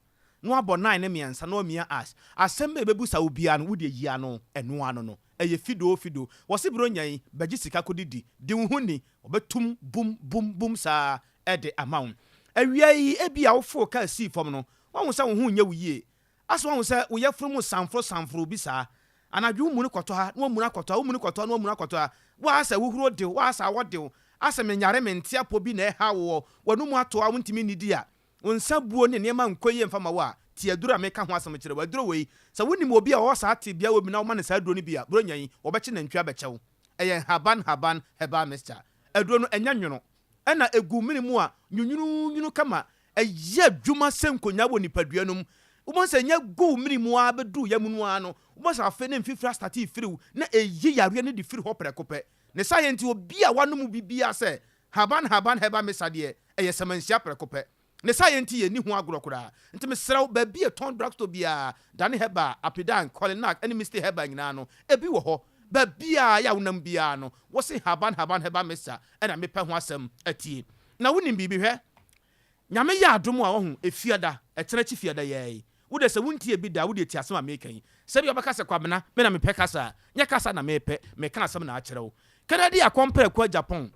na wabɔ nine ne mmiɛnsa na wamia ash. Asɛm bɛn ɛbɛbusa wo biara no, wo deɛ yi ano, ɛno ano no. Ɛyɛ fidoo fidoo. Wɔse Buronya yi, bɛgye sika kɔdidi, di wo ho ni, wɔbɛtum bum bum bum saa de ama wo. Awia yi, ebia wofoo kaa sii fam no, woahu sɛ wo ho nyɛ wo yie. Asɛ woahu sɛ wo yafunu mu sanforo sanforo bi saa. Anadwo womuni kɔtɔ ha na wamuni akɔtɔ ha, womuni kɔtɔ ha na wamuni akɔtɔ ha. Woa sɛ huhuro de wo, woa sɛ awɔ de wo, asɛ menyare mente apɔ bi na ɛha wo wɔ w'anomu ato a wontumi nnidi a, Wo nsa buo ne nneɛma nkɔ yie mfa ma wo a, tie aduro a meka ho asɛm kyerɛ wo. Aduro wei, sɛ wonim obi a ɔwɔ saa tebea wei bi na woma no saa aduro no bi a, Buronya yi, wɔbɛkye nantwie abɛkyɛ wo. Ɛyɛ nhaban nhaban herbal mixture. Aduro no, ɛnyɛ nwono. Ɛna ɛgu mene mu a, nwunwununwunu kama. Ɛyɛ adwuma sɛ nkonyaa wɔ nipadua no mu. Wobɛhu sɛ ɛnya gu wo mene mu ara bɛduru wo yam no ara no, wobɛhu sɛ afei na mfifire astate refiri wo, na ɛyi yareɛ no de firi hɔ prɛko pɛ. Ne saa yɛ nti, obi a wanom bi biara sɛ Haban haban herbal mixture deɛ ɛyɛ samanhyia prɛko pɛ. Ne saa yɛ nti yɛnni ho agorɔ koraa. Nti mesrɛ wo baabi a yɛtɔn drug store biara, Dane Herbal, Apidan, Kolinak ne Misty Herbal nyinaa no, ebi wɔ hɔ. Baabiara yɛ a wonam biara no, wose haban haban herbal mixture na mepɛ ho asɛm atie. Na wonim biribi? Hwɛ, Nyame yɛ adom a wahu, Efiada, ɛkyena akyi fiada yi ara yi, wo deɛ sɛ wontiee bi da a, wo deɛ tie asɛm a meka yi. Sɛdeɛ wobɛka sɛ, Kwabena, me na mepɛ kasa a, nyɛ kasa na mepɛ, meka asɛm na akyerɛ wo. Kennedy Akɔmprɛko Agyapong,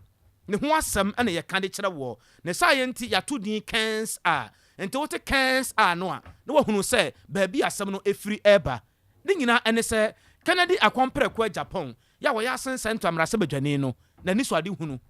ne ho asɛm na yɛka de kyerɛ woɔ. Ne saayɛ nti yɛato din Kens a. Nti wote Kens a no a, na woahunu sɛ baabi a asɛm no firi reba. Ne nyinaa ne sɛ, Kennedy Akɔmprɛko Agyapong, yɛ a ɔyɛ Asen Central mmarahyɛbadwani no, n'anisoadehunu,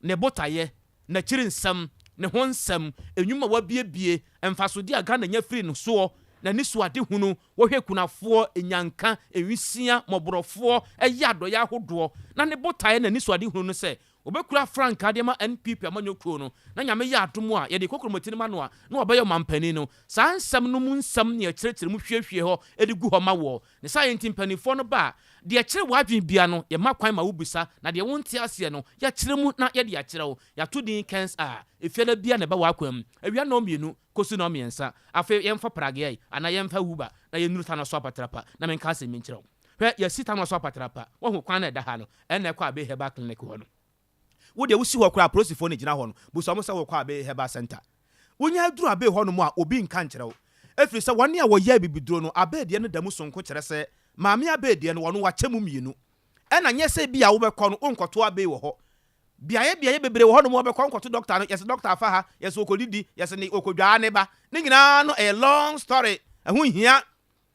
ne botaeɛ, n'akyiri nsɛm, ne ho nsɛm, nnwuma a wabiebie, mfasodeɛ a Ghana nya firi no soɔ, n'anisoadehunu, wɔhwɛ kunafoɔ, nnyanka, nwisia, mmɔborɔfoɔ, yɛ adɔeɛ ahodoɔ, na ne botaeɛ, n'anisoadehunu ne sɛ ɔbɛkura frankaa de ama NPP amanyɔkuo no, na Nyame yɛ adom a, yɛde kokromoti no ma no a, na wabɛyɛ ɔmanpanin no. Saa nsɛm no mu nsɛm ne yɛkyerɛkyerɛ mu hwiehwie hɔ de gu hɔ ma woɔ. Ne saa nti mpanimfoɔ no ba a, deɛ ɛkyere w'adwene biara no, yɛma kwan ma wobisa, na deɛ wonte aseɛ no, yɛkyerɛ mu na yɛde akyerɛ wo. Yɛato din Kens a, efiada biara na ɛba w'akwan mu, awia nnɔnmienu kɔsi nnɔnmiɛnsa. Afei yɛmfa pragea yi, anaa yɛmfa Uber na yɛnnuru Tanoa so apatrapa na menka asɛm bi nkyerɛ wo. Hwɛ, yɛasi Tanoa so apatrapa, woahu kwan no a ɛda ha no, ɛno na ɛkɔ Abbey Herbal Clinic hɔ no. Wo deɛ wosi hɔ koraa apolisifoɔ na gyina hɔ no, busa wɔn sɛ worekɔ Abbey Herbal Centre. Wonya aduru Abbey hɔ nom a, obi nka nkyerɛ wo. Ɛfiri sɛ wɔn a wɔyɛ abibiduro no, Abbey deɛ no da mu sononko kyerɛ sɛ Maame Abbey deɛ no, wɔn wɔakyɛ mu mmienu. Ɛna nyɛ sɛ ebia wobɛkɔ no, wonkɔto Abbey wɔ hɔ. Beaeɛ beaeɛ bebree wɔ hɔ nom a wobɛkɔ wonkɔto dɔkta no, yɛse dɔkta afa ha, yɛse ɔkɔdidi, yɛse ne ɔkɔdwaa ne ba. Ne nyinaa no ɛyɛ long story, ɛho nhia.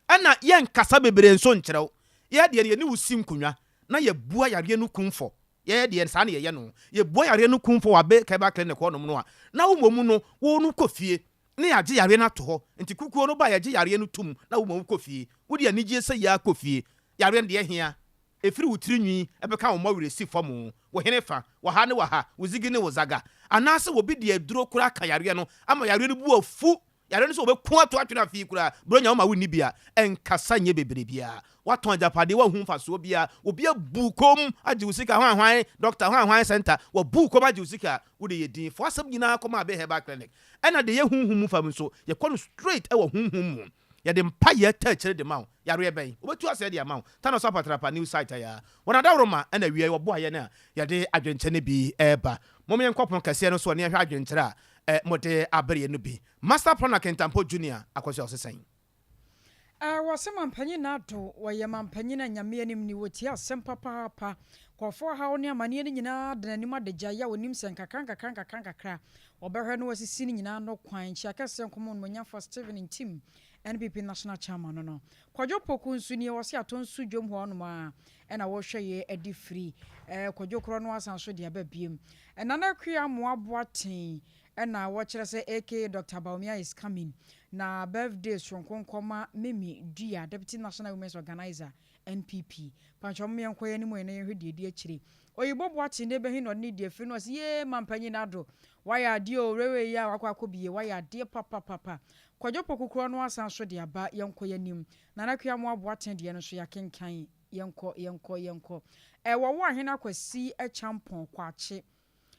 Ɛna yɛnkasa bebree nso nkyerɛ wo. Yɛ deɛ no yɛne wo si nkonwa na yɛbua yareɛ no kumfɔ. Yɛ deɛ saa na yɛyɛ no. Yɛbua yareɛ no kumfɔ wɔ Abe Kɛba Clinic hɔ nom no a, na wo mmom no wo no kɔ fie na yɛagye yareɛ no ato hɔ. Nti kukuo no ba a yɛgye yareɛ no tom na wo mmom wokɔ fie. Wode anigyeɛ sɛ yia kɔ fie. Yareɛ no deɛ hea? Ɛfiri wo tiri nwi bɛka wo mmɔwerɛ si fam, wo hene fa, wɔ ha ne wɔ ha, wo zigi ne wo zaga. Anaasɛ obi de aduro koraa ka yareɛ no ama yareɛ no bu afu Yare no sɛ wɔbɛko ato atwene afe yi koraa, Buronya woma wonni bi a, ɛnkasa nyɛ bebree biara. Woatɔn agyapadeɛ, woanhu mfasoɔ biara, obi abu wo kɔn agye wo sika, hwan hwan dɔkta, hwan hwan sɛnta, wabu wo kɔn agye wo sika a, wode yɛ din. Fa w'asɛm nyinaa kɔma Abbey Herbal Clinic. Ɛna deɛ ɛyɛ honhom mu fam nso, yɛkɔ no straight wɔ honhom mu. Yɛde mpaeɛ taa akyire de ma wo. Yareɛ bɛn? Wɔbɛtu aseɛ de ama wo. Thanos Apatrapa New Site ayaa. Wɔn adaworoma na awia yi wɔboa yɛn a yɛde adwenkyerɛ no bi reba. Mom yɛnkɔ pono kɛseɛ no so na yɛnhwɛ adwenkyerɛ a Eh mode abereɛ no bi. Master Planner Kintampo Junior Akosua ɔse sɛn? Wɔse Mampanyin Addo, wɔyɛ mampanyin a Nyame anim ni, wɔtie asɛm papaapa. Nkurɔfoɔ haw ne amaneɛ no nyinaa da n'anim adagya yi a ɔnim sɛ nkakra nkakra nkakra nkakra wɔbɛhwɛ na wɔasisi ne nyinaa ano kwan. Nkyia kɛseɛ nkɔmɔ Onimuonyamfoɔ Stephen Ntim, NPP National Chairman no no. Kwadwo Poku nso nie, ɔse atɔ nsu dwom hɔ nom ara na wɔhwɛ yɛ adi firi. Kwadwo korɔ no asan nso de aba biem. Nana Akua Amoah Boateng na wɔkyerɛ sɛ aka Doctor Bawumia is coming. Na birthday soronko nkɔma Mimi Dua, Deputy National Women's Organiser, NPP. Pankyɛ mom yɛnkɔ yɛn anim ɛ na yɛnhwɛ deɛ ɛdi akyire. Oyibo Boakye ne bɛhe na ɔde ne di afiri no ɔse yee mampanyin Addo wayɛ adeɛ o railway yi a wakɔ akɔ bie wayɛ adeɛ papapapa. Kwadwo Poku korɔ no asan nso de aba yɛnkɔ yɛn anim. Nana Akuamoah Boateng deɛ no nso yɛakenkan yɛnkɔ yɛnkɔ yɛnkɔ. Ɛwɔ wo Ahene Akwasi Acheampong Kwakye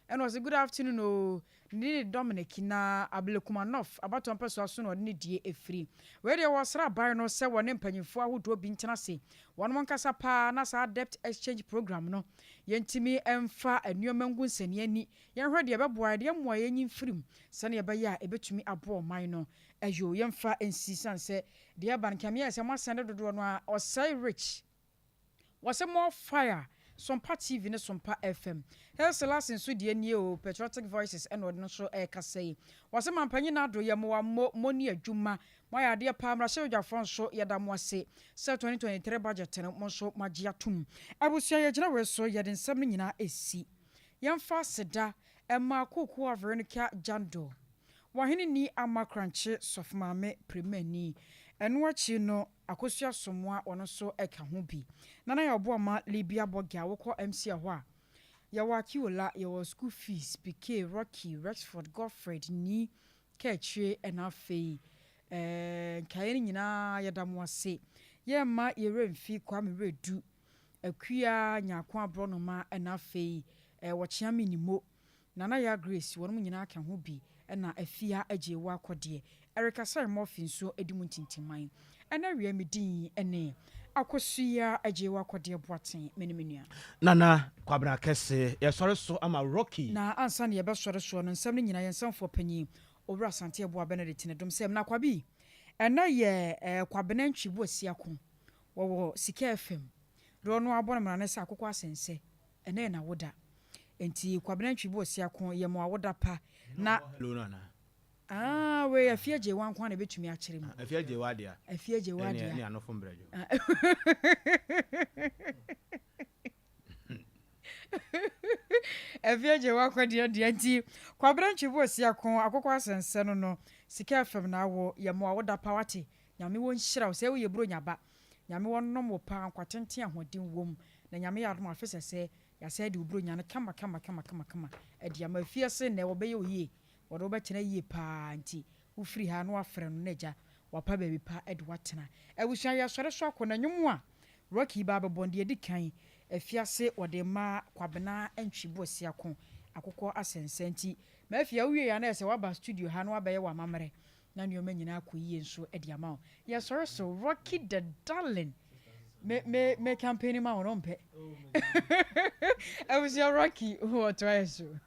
Ɛna ɔse good afternoon oo, ne din de Dominic na Ablekuma North abatoɔ mpɛsoa so na ɔde ne die ɛfiri. Wei deɛ wɔsrɛ aban no sɛ wɔne mpanyinfoɔ ahodoɔ bi ntena ase, wɔnom nkasa paa na saa debt exchange program no yɛntumi mfa nnoɔma ngu nsania ani, yɛnhwɛ deɛ ɛbɛboa yɛn, deɛ ɛmmoa yɛn nyi mfiri mu sɛdeɛ ɛbɛyɛ a ɛbɛtumi aboa ɔman no. Ayoo yɛmfa nsi sane sɛ deɛ ɛba no nka meayɛ sɛ moasɛnde dodoɔ no ara, ɔsɛe rich. Wɔse more fire Sompa TV ne Sompa FM. Hail Selassie nso deɛ nie oo, Patriotic Voices ɛna ɔde no nso ɛrekasa yi. Wɔse Mampanyin Addo yɛ moa mo, moni adwuma, moayɛ adeɛ paa, Mmarahyɛbadwafoɔ nso yɛda mo ase sɛ 2023 budget no mo nso moagye atom. Abusua yɛgyina wei so yɛde nsɛm no nyinaa ɛsi. Yɛmfa aseda mma Kuukua Veronica Jandor, Wahene Ni Ama Krankye Sɔfomaame Premani. Ɛno akyi no Akosua Somoa ɔno nso ka ho bi. Nana yɛ ɔboa ma Libya Bɔge a wokɔ MCA hɔ a, yɛwɔ Akiola, yɛwɔ School Fees, Piquet, Rocky, Rexford, Godfred, Nii, Kaakyire ɛna afei eh, nkaeɛ no nyinaa yɛda mo ase. Yɛmma yɛn werɛ mfi Kwame Wiredu, Akua, Nyarko Aborɔnoma ɛna afei eh, Wɔkyeame Nimo. Nana Yaa Grace wɔnom nyinaa ka ho bi na Afia Agyewa Kɔdeɛ ɛrekasa Murphy nso di mu ntintiman. Ɛnɛ awia me din ne Akosua Agyewa Kɔdeɛ Boateng me ne me nua. Nana Kwabena Kɛse yɛsɔre so ama Rocky. Na ansa na yɛbɛsɔre soɔ no nsɛm no nyinaa yɛn nsɛmfoɔ panyin Owura Asante Abuah Benedict ne dom sɛm. Na Kwabi ɛnɛ yɛ Kwabena Ntwi Boasiako wɔwɔ Sika FM deɛ ɔno abɔ no mmara ne sɛ akokɔ asɛnsɛ Ɛnɛ yɛ n'awoda. Enti Kwabena Ntwi Boasiako yɛ mo awoda pa na. Hello no anaa? Ah wei Afie Agyewa nko ara na ɛbɛtumi akyerɛ mu. Afie Agyewa dea. Afie Agyewa dea. Ɛne anofo mbrɛdwo. Afie Agyewa kɔ deɛ deɛ nti Kwabena Ntwi Boasiako akokɔ asɛnsɛ no no Sika FM na awo yɛ mo awoda pa wate Nyame wɔ nhyira wo sɛ woyɛ Buronya ba Nyame wɔ nom wo paa nkwa tenten ahoɔden wom na Nyame yɛ adom a afe sɛsɛɛ yɛasɛe de wo Buronya no kama kama kama kama kama adi ama afiase nnɛ wɔbɛyɛ wo yie wɔde wo bɛtena yie paa nti wo firi ha na wafrɛ no na agya wapa baabi pa de wo atena abusua yɛsɔre so akɔ na nwom a Rocky ba abɛbɔ no deɛ ɛdi kan afiase wɔde ma Kwabena Antwi Boasiako akokɔ asɛnsɛ nti Mafia wo wie a na ɛsɛ waba studio ha na wabɛyɛ w'amammerɛ Na nneɛma nyinaa akɔ yie nso de ama wo. Yɛsɔre so Rocky the darling. Me me me campaign ma wo no mpɛ. Abusua Rocky wɔ toa yɛ so.